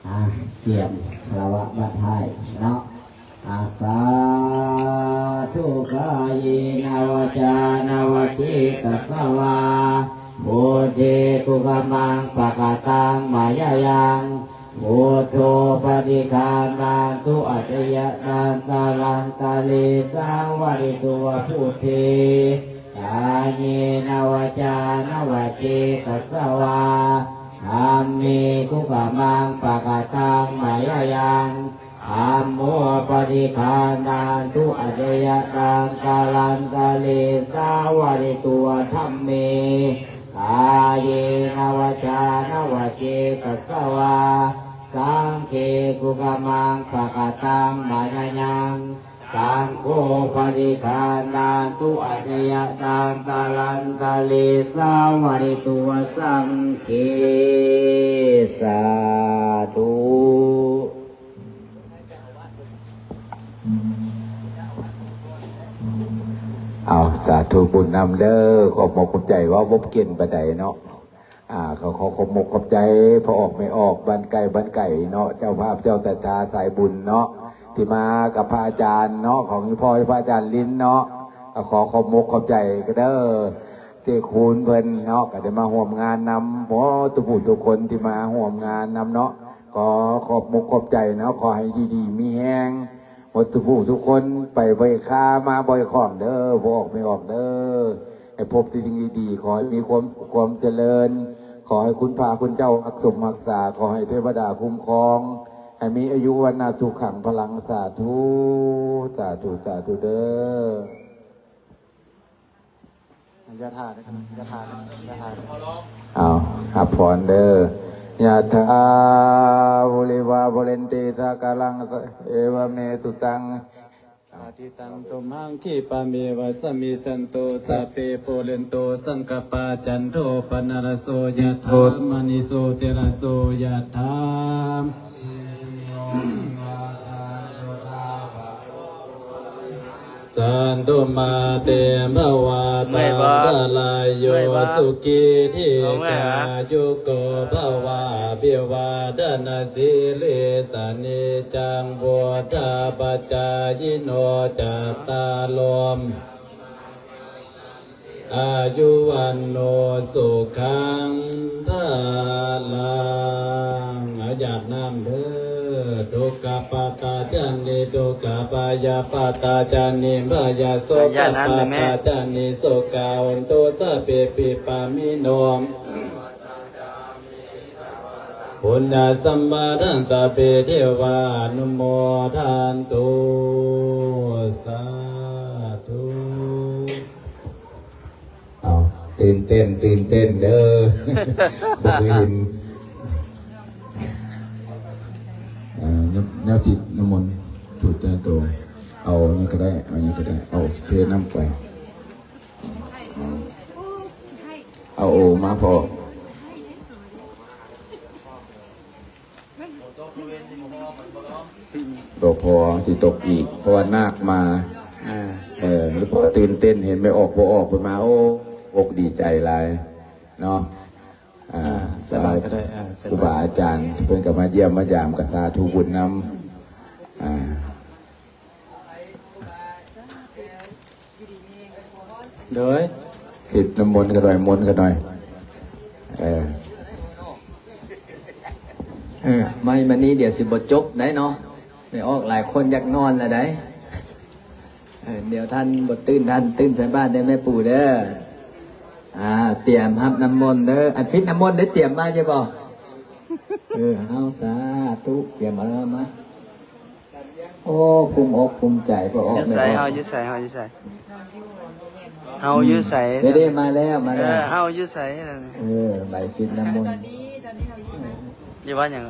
ອາ ກຽມຄາລະວະບັດທ້າຍເນາະ ອາ ສາທຸ ກາເຍນະ ວາຈານະ ວະເຈຕະສະວາ ພຸດເທ ກຸກະມັງ ປະກະຕັງ ມາຍາຍັງ ພຸດໂທ ປະຕິການານຕຸ ອັດຈະຍະຕັງ ກາລັນຕະເລ ສັງວະລິໂຕ ວະ ພຸດເທ ກາເຍນະ ວາຈານະ ວະເຈຕະສະວາ ທຳເມ ກຸກະມັງ ປະກະຕັງ ມາຍາຍັງ ທຳໂມ ປະຕິການານຕຸ ອັດຈະຍະຕັງ ກາລັນຕະເລ ສັງວະລິໂຕ ທຳເມ ກາເຍນະ ວາຈານະ ວະເຈຕະສະວາ ສັງເຄ ກຸກະມັງ ປະກະຕັງ ມາຍາຍັງ ສັງໂຄ ປະຕິການານຕຸ ອັດຈະຍະຕັງ ກາລັນຕະເລ ສັງວະລິໂຕ ສັງເຄ ສາທຸ. ເອົາ ສາທຸບຸນນຳເດີ ຂອບອົກຂອບໃຈ ເວົ້າບໍ່ເກັ່ງປານໃດເນາະ. ອາ ກໍຂໍຂອບອົກຂອບໃຈພໍ່ອອກແມ່ອອກ ບ້ານໃກ້ບ້ານໄກເນາະ ເຈົ້າພາບເຈົ້າສັດທາສາຍບຸນເນາະ ທີ່ມາກັບພະອາຈານເນາະ ຂອງອີ່ພໍ່ພະອາຈານລິນເນາະ ກໍຂໍຂອບອົກຂອບໃຈເດີ ເຈ້ຄູນເພິ່ນເນາະ ກໍໄດ້ມາຮ່ວມງານນຳໝົດທຸກຜູ້ທຸກຄົນທີ່ມາຮ່ວມງານນຳເນາະ ຂໍຂອບອົກຂອບໃຈເນາະ ຂໍໃຫ້ຢູ່ດີມີແຮງ ໝົດທຸກຜູ້ທຸກຄົນ ໄປບໍ່ຂາມາບໍ່ຂອມເດີ ບໍ່ອອກໄປອອກເດີ ໃຫ້ພົບແຕ່ສິ່ງດີໆ ຂໍໃຫ້ມີຄວາມສຸກຄວາມຈະເລີນ ຂໍໃຫ້ຄຸນພະຄຸນເຈົ້າຮັກສົມຮັກສາ ຂໍໃຫ້ເທວະດາຄຸ້ມຄອງ ໃຫ້ມີອາຍຸວັນນະສຸຂັງພະລັງ ສາທຸ ສາທຸ ສາທຸເດີ. ຍະຖາເດີ ຍະຖາ ຍະຖາ ເອົາ ຮັບພອນເດີ ຍະຖາ ວາລິວາ ວາເລນຕິ ສາກະລັງ ເອວະເມ ສຸຕັງ ອາທິຕັງ ຕຸມຫັງ ຂິປະເມວະ ສະມິດສັນໂຕ ສະເປ ປູເຣນຕຸ ສັງກະປາ ຈັນໂທ ປະນະລະໂສ ຍະຖາ ມະນີ ໂຊຕິລະໂສ ຍະຖາ ສັນຕຸມາເຕ ພະວະ ເມື່ອຍບໍ່? ອັນຕະລາໂຍ ເມື່ອຍບໍ່? ສຸຂີ ດີ ເອົາເມື່ອຍຫວາ? ກາຍຸໂກ ພະວະ ອະພິວາທະນະສີລິສະ ນິຈຈັງ ພຸດທາປະຈາຍິໂນ ຈັດຕາໂລ ອາຍຸວັນໂນ ສຸຂັງ ພະລັງ. ອາ ຢາດນ້ຳເດີ. ທຸກຂະປາຕາຈານິ ທຸກຂະພະຍາປາຕາຈານິ ພະຍາໂສກະປາຕາຈານິ ໂສກາ ໂຫນຕຸ ສະເພ ປິປາມິໂນ ປຸນຍະສຳປາທັງ ສະເພ ເທວາ ອະນຸໂມທັນຕຸ. ສາທຸ. ເອົາ ຕື່ນເຕັ້ນ ຕື່ນເຕັ້ນເດີ ບໍ່ເຄີຍເຫັນ. ເອີ ນ້ຳ ນ້ຳທິບນ້ຳມົນ ຖືກແຕ່ງໂຕ. ເອົາຫຍັງກໍໄດ້ ເອົາຫຍັງກໍໄດ້ ເອົາເທນ້ຳໄປ. ເອົາ ເອົາໂອມາພໍ້. ບໍ່ພໍ ຊິຕົກອີກ ເພາະວ່ານາກມາ. ເອີ ເອີ ແລ້ວພໍຕື່ນເຕັ້ນ ເຫັນແມ່ອອກບໍ່ອອກເພິ່ນມາ ໂອ້ ອົກດີໃຈຫຼາຍເນາະ. ອ່າ ອ່າ ສະບາຍກໍໄດ້ ອ່າ ສະບາຍ ຄູບາອາຈານເພິ່ນກໍມາຢ້ຽມມາຢາມ ກໍສາທຸບຸນນຳ. ອ່າ ໂດຍ ທິບນ້ຳມົນກັນໜ່ອຍ ມົນກັນໜ່ອຍ. ເອີ ເອີ ໄມ້ມານີ້ດຽວຊິບໍ່ຈົບໄດ໋ເນາະ ແມ່ອອກຫຼາຍຄົນຢາກນອນລະໄດ໋. ເອີ ດຽວທ່ານບໍ່ຕື່ນ ທ່ານຕື່ນໃສ່ບາດເດີແມ່ປູເດີ. ອ່າ ຕຽມຮັບນ້ຳມົນເດີ. ອັນພິດນ້ຳມົນໄດ້ຕຽມມາຢູ່ບໍ່? ເອີ ເອົາ ສາທຸ ຕຽມເອົາມາ. ໂອ້ ພູມອົກພູມໃຈ ພໍ່ອອກ ຢູ່ໃສ ແມ່ອອກ ເຮົາຢູ່ໃສ ເຮົາຢູ່ໃສ ເຮົາຢູ່ໃສ? ເດ້ ເດ້ ມາແລ້ວ ມາແລ້ວ ເອີ ເຮົາຢູ່ໃສ? ເອີ ໃບສິດນ້ຳມົນ ຢູ່ບ້ານຫຍັງ?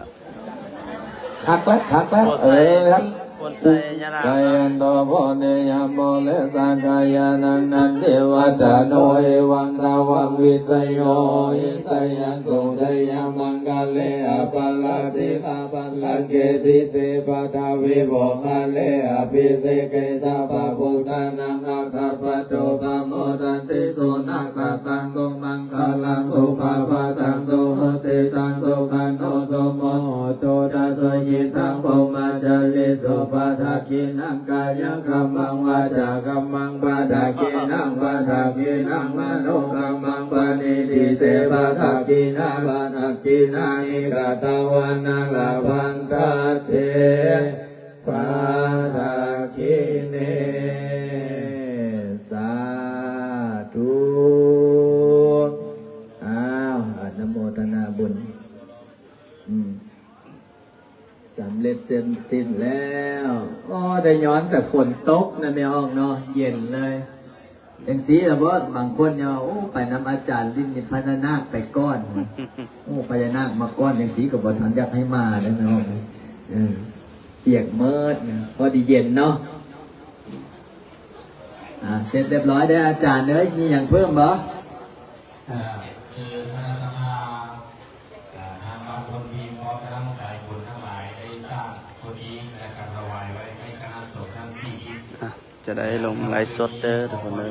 ຄັກແລ້ວ ຄັກແລ້ວ ໂພໄຊ ເອີ ໂພໄຊຍາລາ ໄຊຍັນໂຕໂພຕິຍະໂມເລ ສັກກາຍານັງ ນັນທິວັດຖະໂນ ເອວັງຕະວັງ ວິຊໂຍ ໂຫຕິ ໄຊຍະສຸ ໄຊຍະມັງຄະເລ ອະປາລາຊິຕາບັນລັງເກ ສິດທິປະທະວິໂມກຂະເລ ອະພິເສເກ ສັບພະພຸດທານັງ ອາກາສະປະໂຕ ປະໂມທັນຕິ ສຸນັກຂັດຕັງ ສຸມັງຄະລັງ ສຸພະພາຕັງ ສຸໂຫຕິຕັງ ສຸຂະໂນ ສຸໂມໂຫຕຸດຕະ ສຸຈິດຕັງ ພຣມະຈາຣິສຸ ປະທັກຂິນັງ ກາຍະກຳມັງ ວາຈາກຳມັງ ປະທັກຂິນັງ ປະທັກຂິນັງ ມະໂນກຳມັງ ປະນິທິເຕ ປະທັກຂິນາ ປະທັກຂິນານິ ກະຕະວານາ ລະພັນຕາເຕ ປະທັກຂິເນ ສາທຸ. ອ້າວ ອະນຸໂມທະນາບຸນ ອືມ ສຳເລັດເສັດສິ້ນແລ້ວ. ໂອ້ ໄດ້ຍ້ອນແຕ່ຝົນຕົກນະແມ່ອອກເນາະ ເຢັນເລີຍ. ຈັ່ງຊີ້ລະບໍ ບາງຄົນຍັງວ່າ ໂອ້ ໄປນຳອາຈານຫຼິ້ນນີ້ພະຍານາກໄປກ່ອນ ໂອ້ ພະຍານາກມາກ່ອນ ຈັ່ງຊີ້ກໍບໍ່ທັນຢາກໃຫ້ມາເດ້ເນາະ. ເອີ ປຽກເໝິດ ພໍດີເຢັນເນາະ. ອ່າ ເສັດລຽບຮ້ອຍເດີອາຈານເອີຍ ມີຫຍັງເພີ່ມບໍ່? ເອີ ຄືຄະນະສະພາ ອ່າ ທາງບ້ານໂພນພິມ ພ້ອມຄະນະສາຍບຸນທັງຫຼາຍ ໄດ້ສ້າງໂຄດອິງ ແລະ ກະຖວາຍໄວ້ໃຫ້ຄະນະສົງທັງສີ່ທິດ ອ່ະ ຈະໄດ້ລົງໄລຟ໌ສົດເດີທຸກຄົນເດີ.